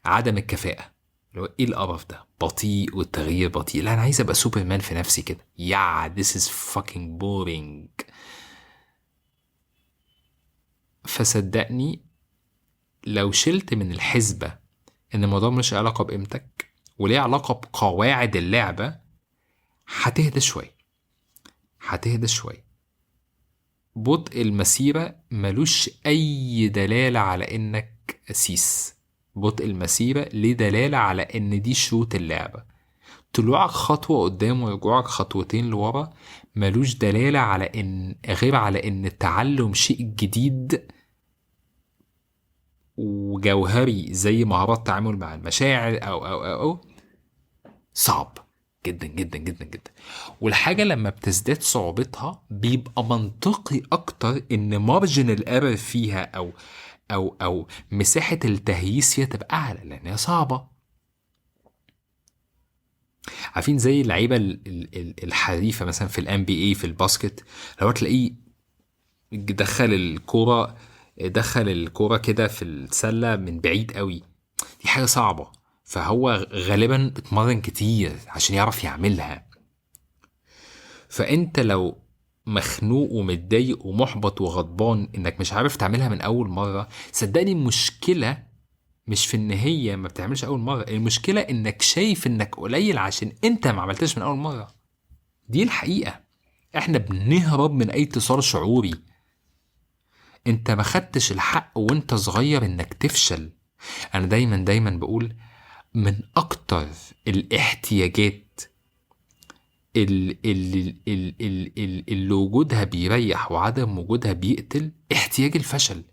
عدم الكفاءة، اللي هو ايه القرف ده، بطيء والتغيير بطيء، لا انا عايز ابقى سوبرمان في نفسي كده، يا this is fucking boring. فصدقني لو شلت من الحسبة ان الموضوع مش علاقة بقيمتك وليه علاقة بقواعد اللعبة، هتهدى شوية، هتهدى شوية. بطء المسيرة ملوش أي دلالة على إنك أسيس، بطء المسيرة ليه دلالة على إن دي شروط اللعبة. طلوعك خطوة قدام ورجوعك خطوتين لورا ملوش دلالة على إن، غير على إن التعلم شيء جديد وجوهري زي مهارات التعامل مع المشاعر أو أو أو أو صعب جدا جدا جدا جدا. والحاجة لما بتزداد صعوبتها بيبقى منطقي أكتر إن margin ال error فيها أو أو أو مساحة التهييس فيها تبقى أعلى لأن هي صعبة. عارفين زي اللعيبة الحريفة مثلا في ال NBA في ال basket، لو تلاقيه دخل الكورة كده في السلة من بعيد قوي، دي حاجة صعبة، فهو غالبا اتمرن كتير عشان يعرف يعملها. فانت لو مخنوق ومتضايق ومحبط وغضبان انك مش عارف تعملها من اول مرة، صدقني المشكلة مش في ان هي ما بتعملش اول مرة، المشكلة انك شايف انك قليل عشان انت ما عملتش من اول مرة. دي الحقيقة، احنا بنهرب من اي اتصال شعوري. انت ما خدتش الحق وانت صغير انك تفشل. انا دايما بقول من اكتر الاحتياجات اللي وجودها بيريح وعدم وجودها بيقتل، احتياج الفشل.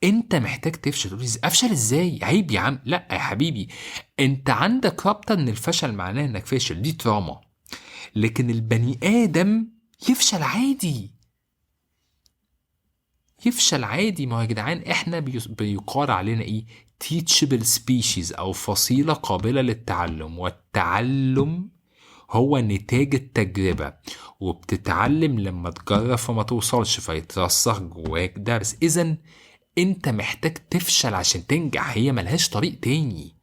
انت محتاج تفشل. تقول افشل ازاي؟ عيب يا عم. لا يا حبيبي، انت عندك رابطه ان الفشل معناه انك فاشل، دي تراما. لكن البني ادم يفشل عادي، يفشل عادي. ما هو يا جدعان احنا بيقال علينا ايه؟ teachable species او فصيلة قابلة للتعلم، والتعلم هو نتاج التجربة، وبتتعلم لما تجرب فما توصلش فيترسخ جواك درس. اذن انت محتاج تفشل عشان تنجح، هي ملهاش طريق تاني،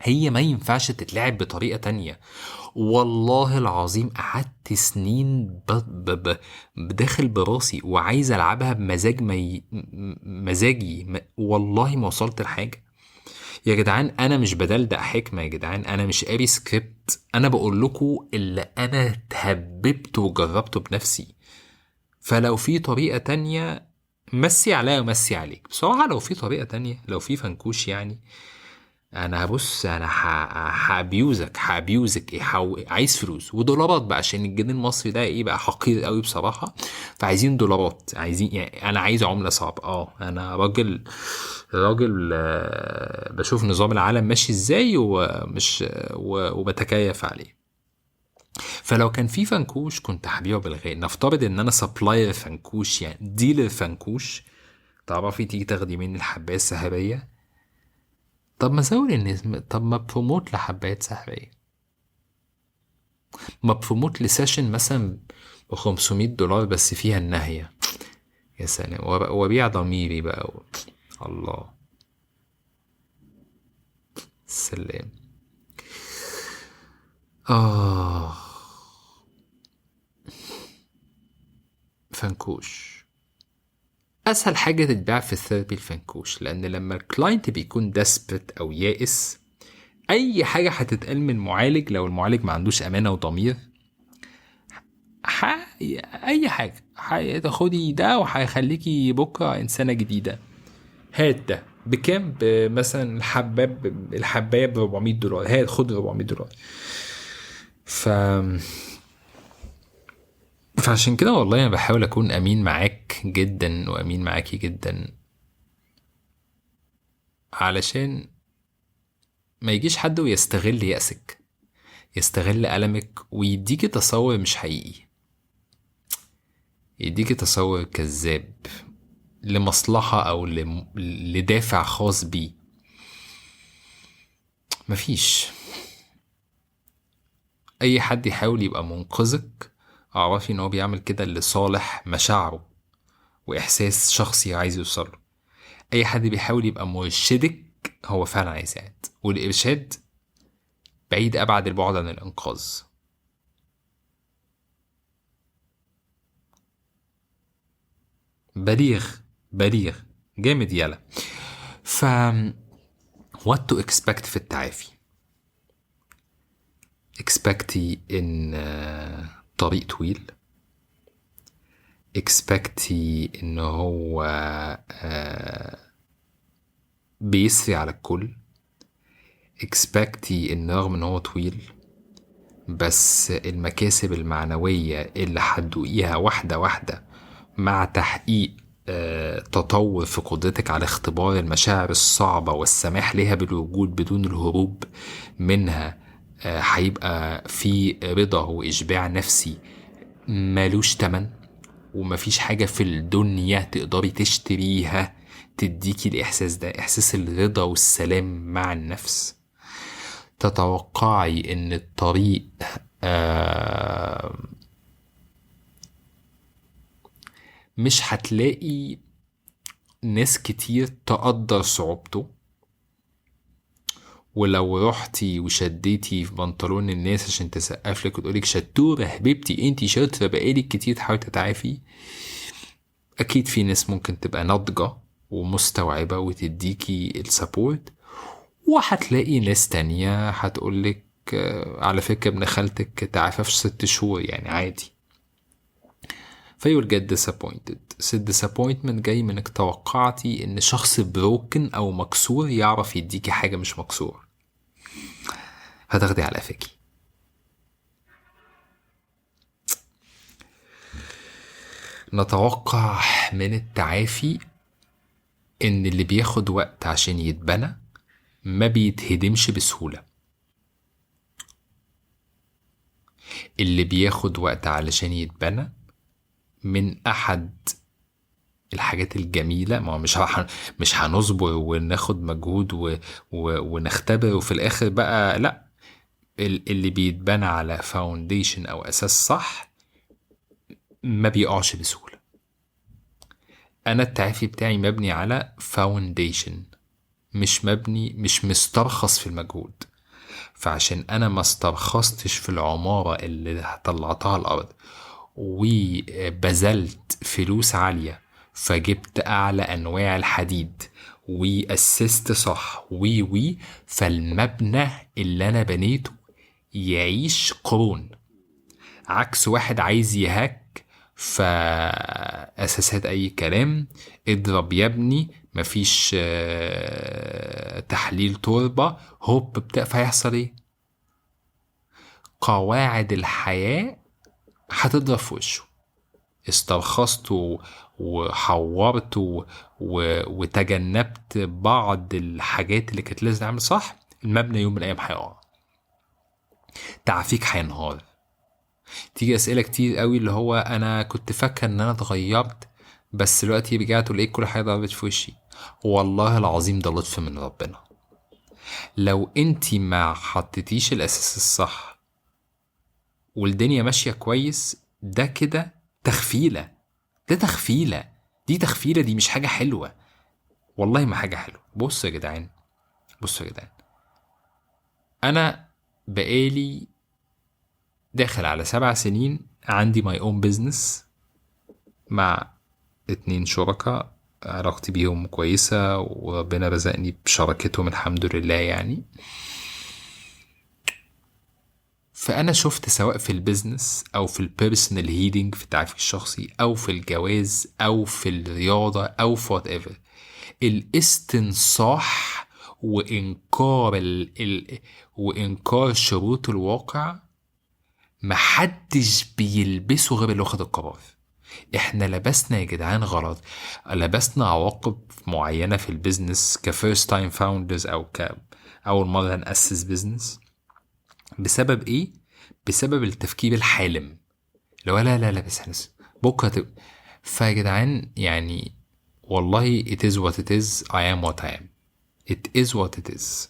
هي ما ينفعش تتلعب بطريقة تانية. والله العظيم قعدت سنين بداخل براسي وعايز ألعبها بمزاج مزاجي، والله ما وصلت لحاجة يا جدعان. أنا مش بدلدق حكمة يا جدعان، أنا مش قاري سكريبت، أنا بقول لكم اللي أنا تهببته وجربته بنفسي. فلو في طريقة تانية مسي عليا ومسي عليك بصراحة. لو في طريقة تانية، لو في فنكوش يعني، انا هبص، انا هابيوزك ايه، عايز فلوس ودولارات بقى، عشان الجنيه المصري ده ايه بقى حقير قوي بصراحة. فعايزين دولارات، عايزين يعني، انا عايز عملة صعبة. انا راجل بشوف نظام العالم ماشي ازاي ومش وبتكيف عليه. فلو كان في فنكوش كنت هبيعه بالغالي. نفترض ان انا supplier فنكوش، يعني dealer فنكوش، تعرفي تيجي تاخدي مني الحبايه السحريه. طب ما زود الناس، طب ما promote لحبايات سحرية، ما promote ل session مثلا $500 بس فيها النهاية. يا سلام، وابيع ضميري بقى الله سلام. آه فنكوش. أسهل حاجة تتباع في ال therapy الفنكوش، لأن لما ال client بيكون desperate أو يائس، أي حاجة هتتقال من معالج لو المعالج ما عندوش أمانة وضمير، أي حاجة هتاخدي ده وهيخليكي بكرة إنسانة جديدة. هات ده بكام؟ مثلا الحباية $400، هات خد $400. فعشان كده والله أنا بحاول أكون أمين معاك جدا وأمين معاكي جدا، علشان ما يجيش حد ويستغل يأسك، يستغل ألمك، ويديكي تصور مش حقيقي، يديكي تصور كذاب لمصلحة أو لدافع خاص بيه. مفيش أي حد يحاول يبقى منقذك، اعرفي إن هو بيعمل كده لصالح مشاعره وإحساس شخصي عايز يوصله. أي حد بيحاول يبقى مرشدك هو فعلا عايز يساعد، والإرشاد بعيد أبعد البعد عن الإنقاذ. بليغ بليغ جامد يلا. ف what to expect في التعافي؟ expectي إن طريق طويل، expectي إن هو بيسري على الكل، expectي إن رغم إن هو طويل بس المكاسب المعنوية اللي هتدوقيها واحدة واحدة مع تحقيق تطور في قدرتك على اختبار المشاعر الصعبة والسماح لها بالوجود بدون الهروب منها، هيبقى في رضا وإشباع نفسي مالوش تمن، ومفيش حاجة في الدنيا تقدري تشتريها تديكي الإحساس ده، إحساس الرضا والسلام مع النفس. تتوقعي إن الطريق مش هتلاقي ناس كتير تقدر صعوبته، ولو رحتي وشديتي في بنطلون الناس عشان تسقف لك وتقولك شطورة حبيبتي انتي شاطرة بقالك كتير تحاولي تتعافي، اكيد في ناس ممكن تبقى ناضجة ومستوعبة وتديكي ال support، وهتلاقي ناس تانية هتقولك على فكرة ابن خالتك تعافى في 6 شهور يعني عادي. ف you'll get disappointed. disappointment جاي من انك توقعتي ان شخص broken او مكسور يعرف يديكي حاجة مش مكسورة، هتاخدي على قفاكي. نتوقع من التعافي ان اللي بياخد وقت عشان يتبنى ما بيتهدمش بسهولة. اللي بياخد وقت علشان يتبنى من احد الحاجات الجميلة، ما هو مش هنصبر وناخد مجهود ونختبر وفي الاخر بقى لا، اللي بيتبنى على foundation او اساس صح ما بيقعش بسهولة. انا التعافي بتاعي مبني على foundation، مش مبني، مش مسترخص في المجهود. فعشان انا ما استرخصتش في العمارة اللي طلعتها الارض وبذلت فلوس عالية فجبت اعلى انواع الحديد واسست صح وي فالمبنى اللي انا بنيته يعيش قرون، عكس واحد عايز يهك فأساسات أي كلام، اضرب يا ابني، مفيش تحليل تربة، هوب بتاع، فهيحصل ايه؟ قواعد الحياة هتضرب في وشه. استرخصت وحورت وتجنبت بعض الحاجات اللي كانت لازم تعمل صح، المبنى يوم من الأيام هيقع، تعافيك هينهار. تيجي أسئلة كتير قوي اللي هو أنا كنت فاكر إن أنا اتغيرت بس دلوقتي رجعت ولقيت كل حاجة ضربت في وشي. والله العظيم ده لطف من ربنا. لو انتي ما حطيتيش الأساس الصح والدنيا ماشية كويس، ده كده تخفيلة، ده تخفيلة، دي تخفيلة، دي مش حاجة حلوة، والله ما حاجة حلوة. بصوا يا جدعان، بصوا يا جدعان، أنا بقالي داخل على 7 سنين عندي my own business مع 2 شركاء، علاقتي بيهم كويسة وربنا رزقني بشراكتهم الحمد لله يعني. فأنا شفت سواء في ال business أو في ال personal healing في التعافي الشخصي أو في الجواز أو في الرياضة أو في whatever، الاستنصاح وإنكار وإنكار شروط الواقع محدش بيلبسه غير اللي واخد القرار. احنا لبسنا يا جدعان غلط، لبسنا عواقب معينة في ال business ك first time founders أو كأول مرة نأسس business بسبب ايه؟ بسبب التفكير الحالم لو لا لا لا بس احنا بكرة تبقى. فيا جدعان يعني والله it is what it is, I am what I am, it is what it is.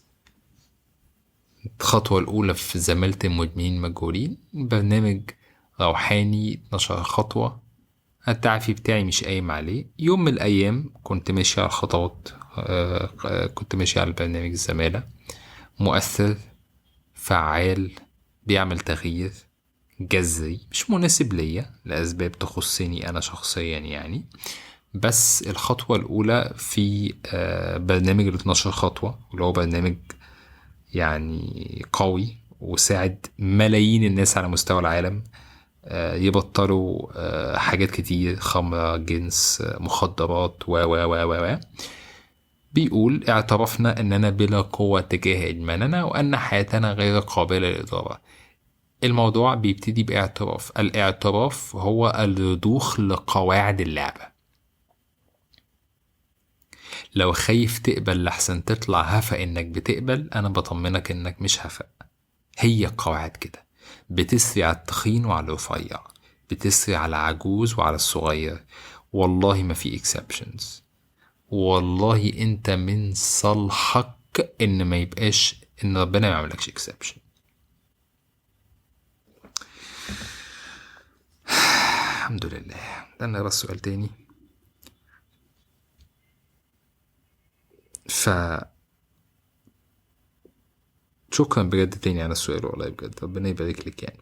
الخطوة الأولى في زمالة المدمنين المجهولين برنامج روحاني 12 خطوة، التعافي بتاعي مش قايم عليه. يوم من الأيام كنت ماشي على الخطوات، كنت ماشي على البرنامج الزمالة، مؤثر فعال بيعمل تغيير جذري، مش مناسب ليا لأسباب تخصني أنا شخصيا يعني، بس الخطوة الأولى في برنامج ال 12 خطوة اللي هو برنامج يعني قوي وساعد ملايين الناس على مستوى العالم يبطلوا حاجات كتير، خمرة، جنس، مخدرات و و و و و. بيقول اعترفنا أننا بلا قوة تجاه إدماننا وأن حياتنا غير قابلة للإدارة. الموضوع بيبتدي باعتراف، الاعتراف هو الرضوخ لقواعد اللعبة. لو خايف تقبل لحسن تطلع هفا إنك بتقبل، أنا بطمنك إنك مش هفا. هي قواعد كده بتسري على التخين وعلى الرفيع، بتسري على العجوز وعلى الصغير، والله ما في exceptions. والله انت من صالحك ان ما يبقاش، ان ربنا ما يعملكش exception. الحمد لله. استنى بس سؤال تاني. شكرا بجد تاني على السؤال، والله بجد ربنا يبارك لك يعني.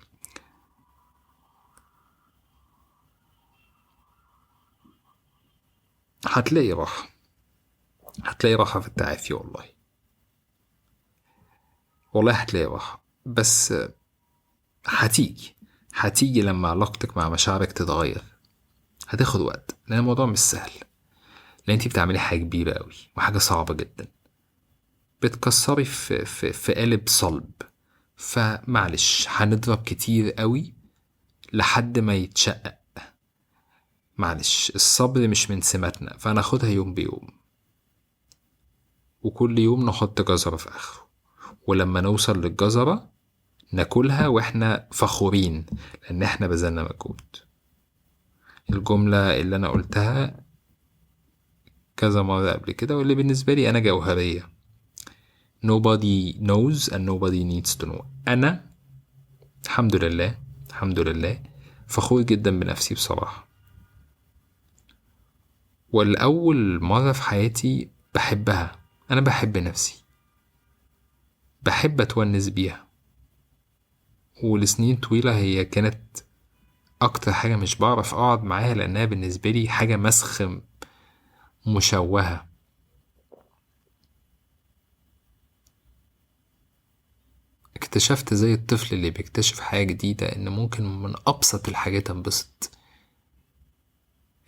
هتلاقي راحة، هتلاقي راحة في التعافي، والله والله هتلاقي راحة، بس هتيجي لما علاقتك مع مشاعرك تتغير. هتاخد وقت لأن الموضوع مش سهل، لأن انتي بتعملي حاجة كبيرة قوي وحاجة صعبة جدا، بتكسري في قالب صلب، فمعلش هنضرب كتير قوي لحد ما يتشقق. معلش الصبر مش من سماتنا، فهناخدها يوم بيوم، وكل يوم نحط جزرة في آخره، ولما نوصل للجزرة ناكلها واحنا فخورين لأن احنا بذلنا مجهود. الجملة اللي أنا قلتها كذا مرة قبل كده واللي بالنسبة لي أنا جوهرية، nobody knows and nobody needs to know. أنا الحمد لله، الحمد لله فخور جدا بنفسي بصراحة، والأول مرة في حياتي بحبها، أنا بحب نفسي، بحب أتونس بيها، ولسنين طويلة هي كانت أكتر حاجة مش بعرف أقعد معاها لأنها بالنسبة لي حاجة مسخ مشوهة. اكتشفت زي الطفل اللي بيكتشف حاجة جديدة إن ممكن من أبسط الحاجات انبسط،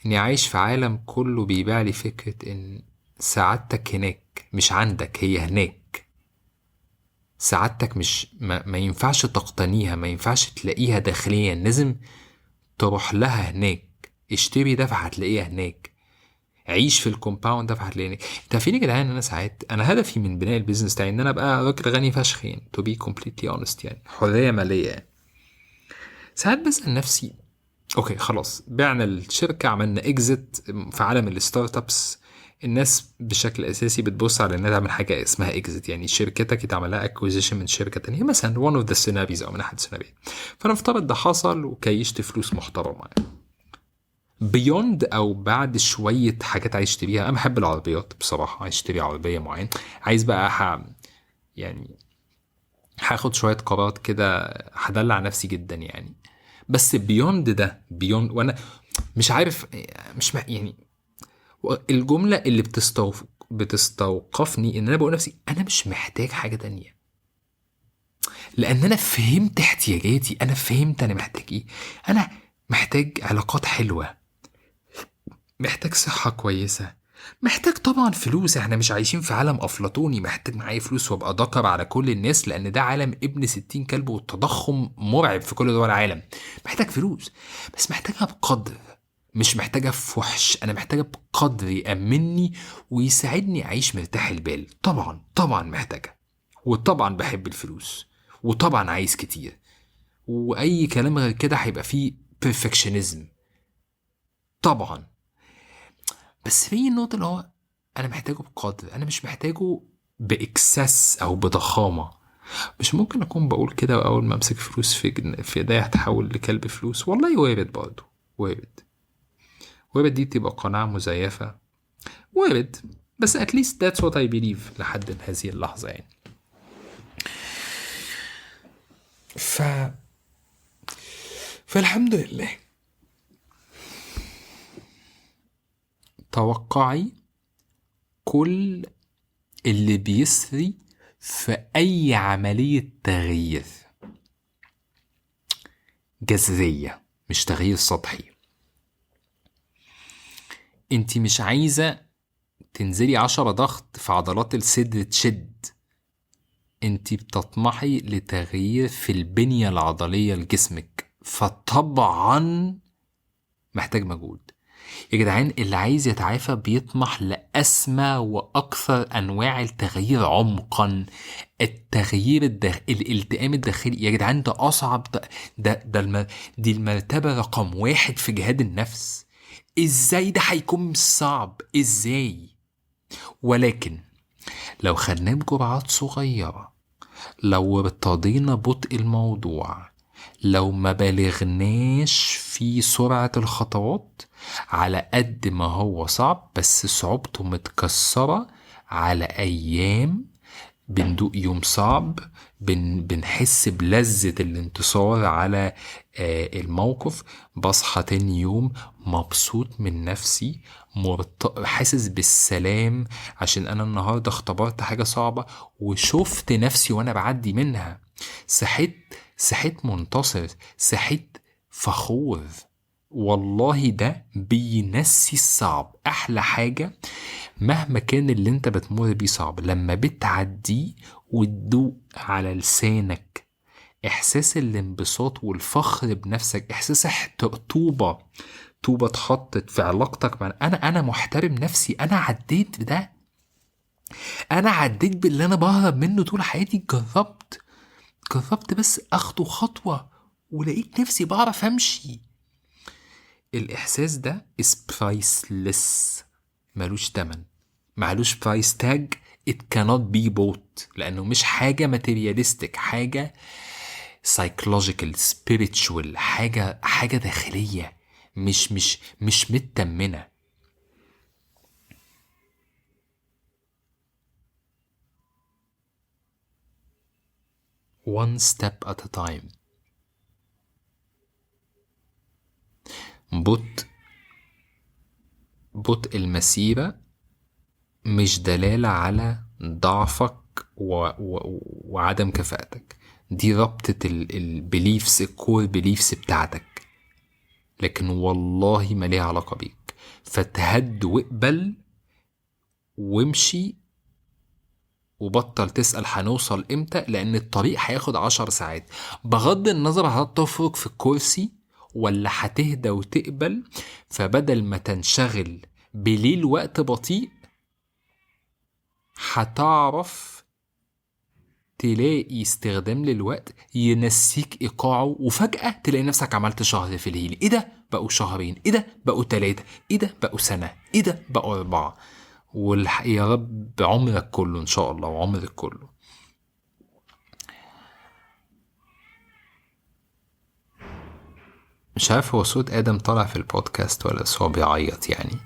إني عايش في عالم كله بيبيع لي فكرة إن سعادتك هناك مش عندك، هي هناك. سعادتك مش ما ينفعش تقتنيها، ما ينفعش تلاقيها داخليا، لازم تروح لها هناك. اشتري ده فهتلاقيها هناك، عيش في ال compound ده فهتلاقيها هناك. انت عارفين يا جدعان انا ساعات انا هدفي من بناء ال business بتاعي ان انا ابقى راجل غني فشخ يعني، to be completely honest يعني، حرية مالية يعني. ساعات بسأل نفسي okay خلاص بعنا الشركة، عملنا exit في عالم ال startups، الناس بشكل اساسي بتبص على انها تعمل حاجة اسمها exit، يعني شركتك يتعمل لها acquisition من شركة تانية مثلا، one of the scenarios او من احد السيناريوهات. فنفترض ده حصل وكيشت فلوس محترمه يعني. beyond او بعد شوية حاجات عايز اشتريها، انا بحب العربيات بصراحة، عايز اشتري عربية معينة، عايز بقى يعني هاخد شوية قرارات كده، هدلع نفسي جدا يعني. بس beyond ده، beyond، وانا مش عارف، مش يعني الجملة اللي بتستوقفني ان انا بقول نفسي انا مش محتاج حاجة تانية، لان انا فهمت احتياجاتي، انا فهمت انا محتاج ايه. انا محتاج علاقات حلوة، محتاج صحة كويسة، محتاج طبعا فلوس، احنا مش عايشين في عالم افلاطوني محتاج معايا فلوس وابقى ذكر على كل الناس، لان ده عالم ابن 60 كلب والتضخم مرعب في كل دول العالم. محتاج فلوس، بس محتاجها بقدر، مش محتاجها في وحش، انا محتاجها بقدر يأمنني ويساعدني اعيش مرتاح البال. طبعا طبعا محتاجها، وطبعا بحب الفلوس، وطبعا عايز كتير، واي كلام غير كده هيبقى فيه perfectionism طبعا. بس في النقطة اللي هو أنا محتاجه بقدر، أنا مش محتاجه ب excess أو بضخامة. مش ممكن أكون بقول كده وأول ما أمسك فلوس في إيديا هتحول لكلب فلوس؟ والله وارد برضه، وارد. وارد دي تبقى قناعة مزيفة، وارد، بس at least that's what I believe لحد هذه اللحظة يعني. فالحمد لله. توقعي كل اللي بيسري في أي عملية تغيير جذرية، مش تغيير سطحي. انتي مش عايزة تنزلي 10 ضغط في عضلات الصدر تشد، انتي بتطمحي لتغيير في البنية العضلية لجسمك، فطبعا محتاج مجهود. يا جدعان اللي عايز يتعافى بيطمح لأسمى وأكثر أنواع التغيير عمقا، التغيير الالتئام الداخلي يا جدعان ده أصعب، دي المرتبة رقم 1 في جهاد النفس. إزاي ده هيكون صعب؟ إزاي؟ ولكن لو خدناه بجرعات صغيرة، لو ارتضينا بطء الموضوع، لو ما بالغناش في سرعة الخطوات، على قد ما هو صعب بس صعوبته متكسرة على أيام. بندوق يوم صعب، بنحس بلذة الانتصار على الموقف، بصحى تاني يوم مبسوط من نفسي، حاسس بالسلام عشان أنا النهاردة اختبرت حاجة صعبة وشفت نفسي وأنا بعدي منها. صحيت منتصر، صحيت فخور. والله ده بينسي الصعب. أحلى حاجة مهما كان اللي انت بتمر بيه صعب، لما بتعديه وتدوق على لسانك إحساس الانبساط والفخر بنفسك، إحساس طوبة اتحطت في علاقتك مع أنا محترم نفسي، أنا عديت بده، أنا عديت باللي أنا بهرب منه طول حياتي. جربت بس أخطو خطوة ولقيت نفسي بعرف أمشي. الإحساس ده is priceless، ملوش تمن، معلوش price tag، it cannot be bought، لأنه مش حاجة materialistic، حاجة psychological spiritual، حاجة داخلية، مش مش مش متمنة. One step at a time. بطء المسيرة مش دلالة على ضعفك وعدم كفاءتك، دي ربطة ال beliefs، ال core beliefs بتاعتك، لكن والله ما ليها علاقة بيك. فتهد واقبل وامشي، وبطل تسأل هنوصل امتى، لأن الطريق هياخد 10 ساعات. بغض النظر هتفرق في الكرسي ولا هتهدى وتقبل. فبدل ما تنشغل بليل وقت بطيء، هتعرف تلاقي استخدام للوقت ينسيك إيقاعه، وفجأة تلاقي نفسك عملت شهر في الهيل. إيه ده؟ بقوا شهرين. إيه ده؟ بقوا 3. إيه ده؟ بقوا سنة. إيه ده؟ بقوا 4. والحقيقة يا رب عمرك كله إن شاء الله، وعمرك كله. مش عارف هو صوت آدم طالع في البودكاست ولا هو بيعيط يعني.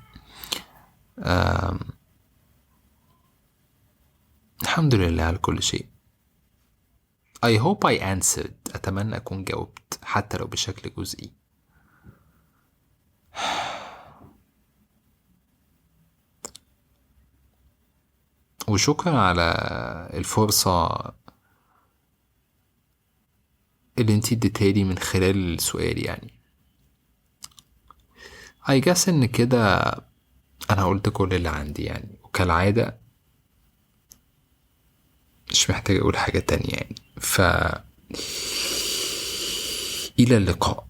الحمد لله على كل شيء. I hope I answered، أتمنى أكون جاوبت حتى لو بشكل جزئي. وشكرا على الفرصة اللي انتي اديتها لي من خلال السؤال. يعني I guess ان كده انا قلت كل اللي عندي يعني، وكالعادة مش محتاج اقول حاجة تانية يعني. إلى اللقاء.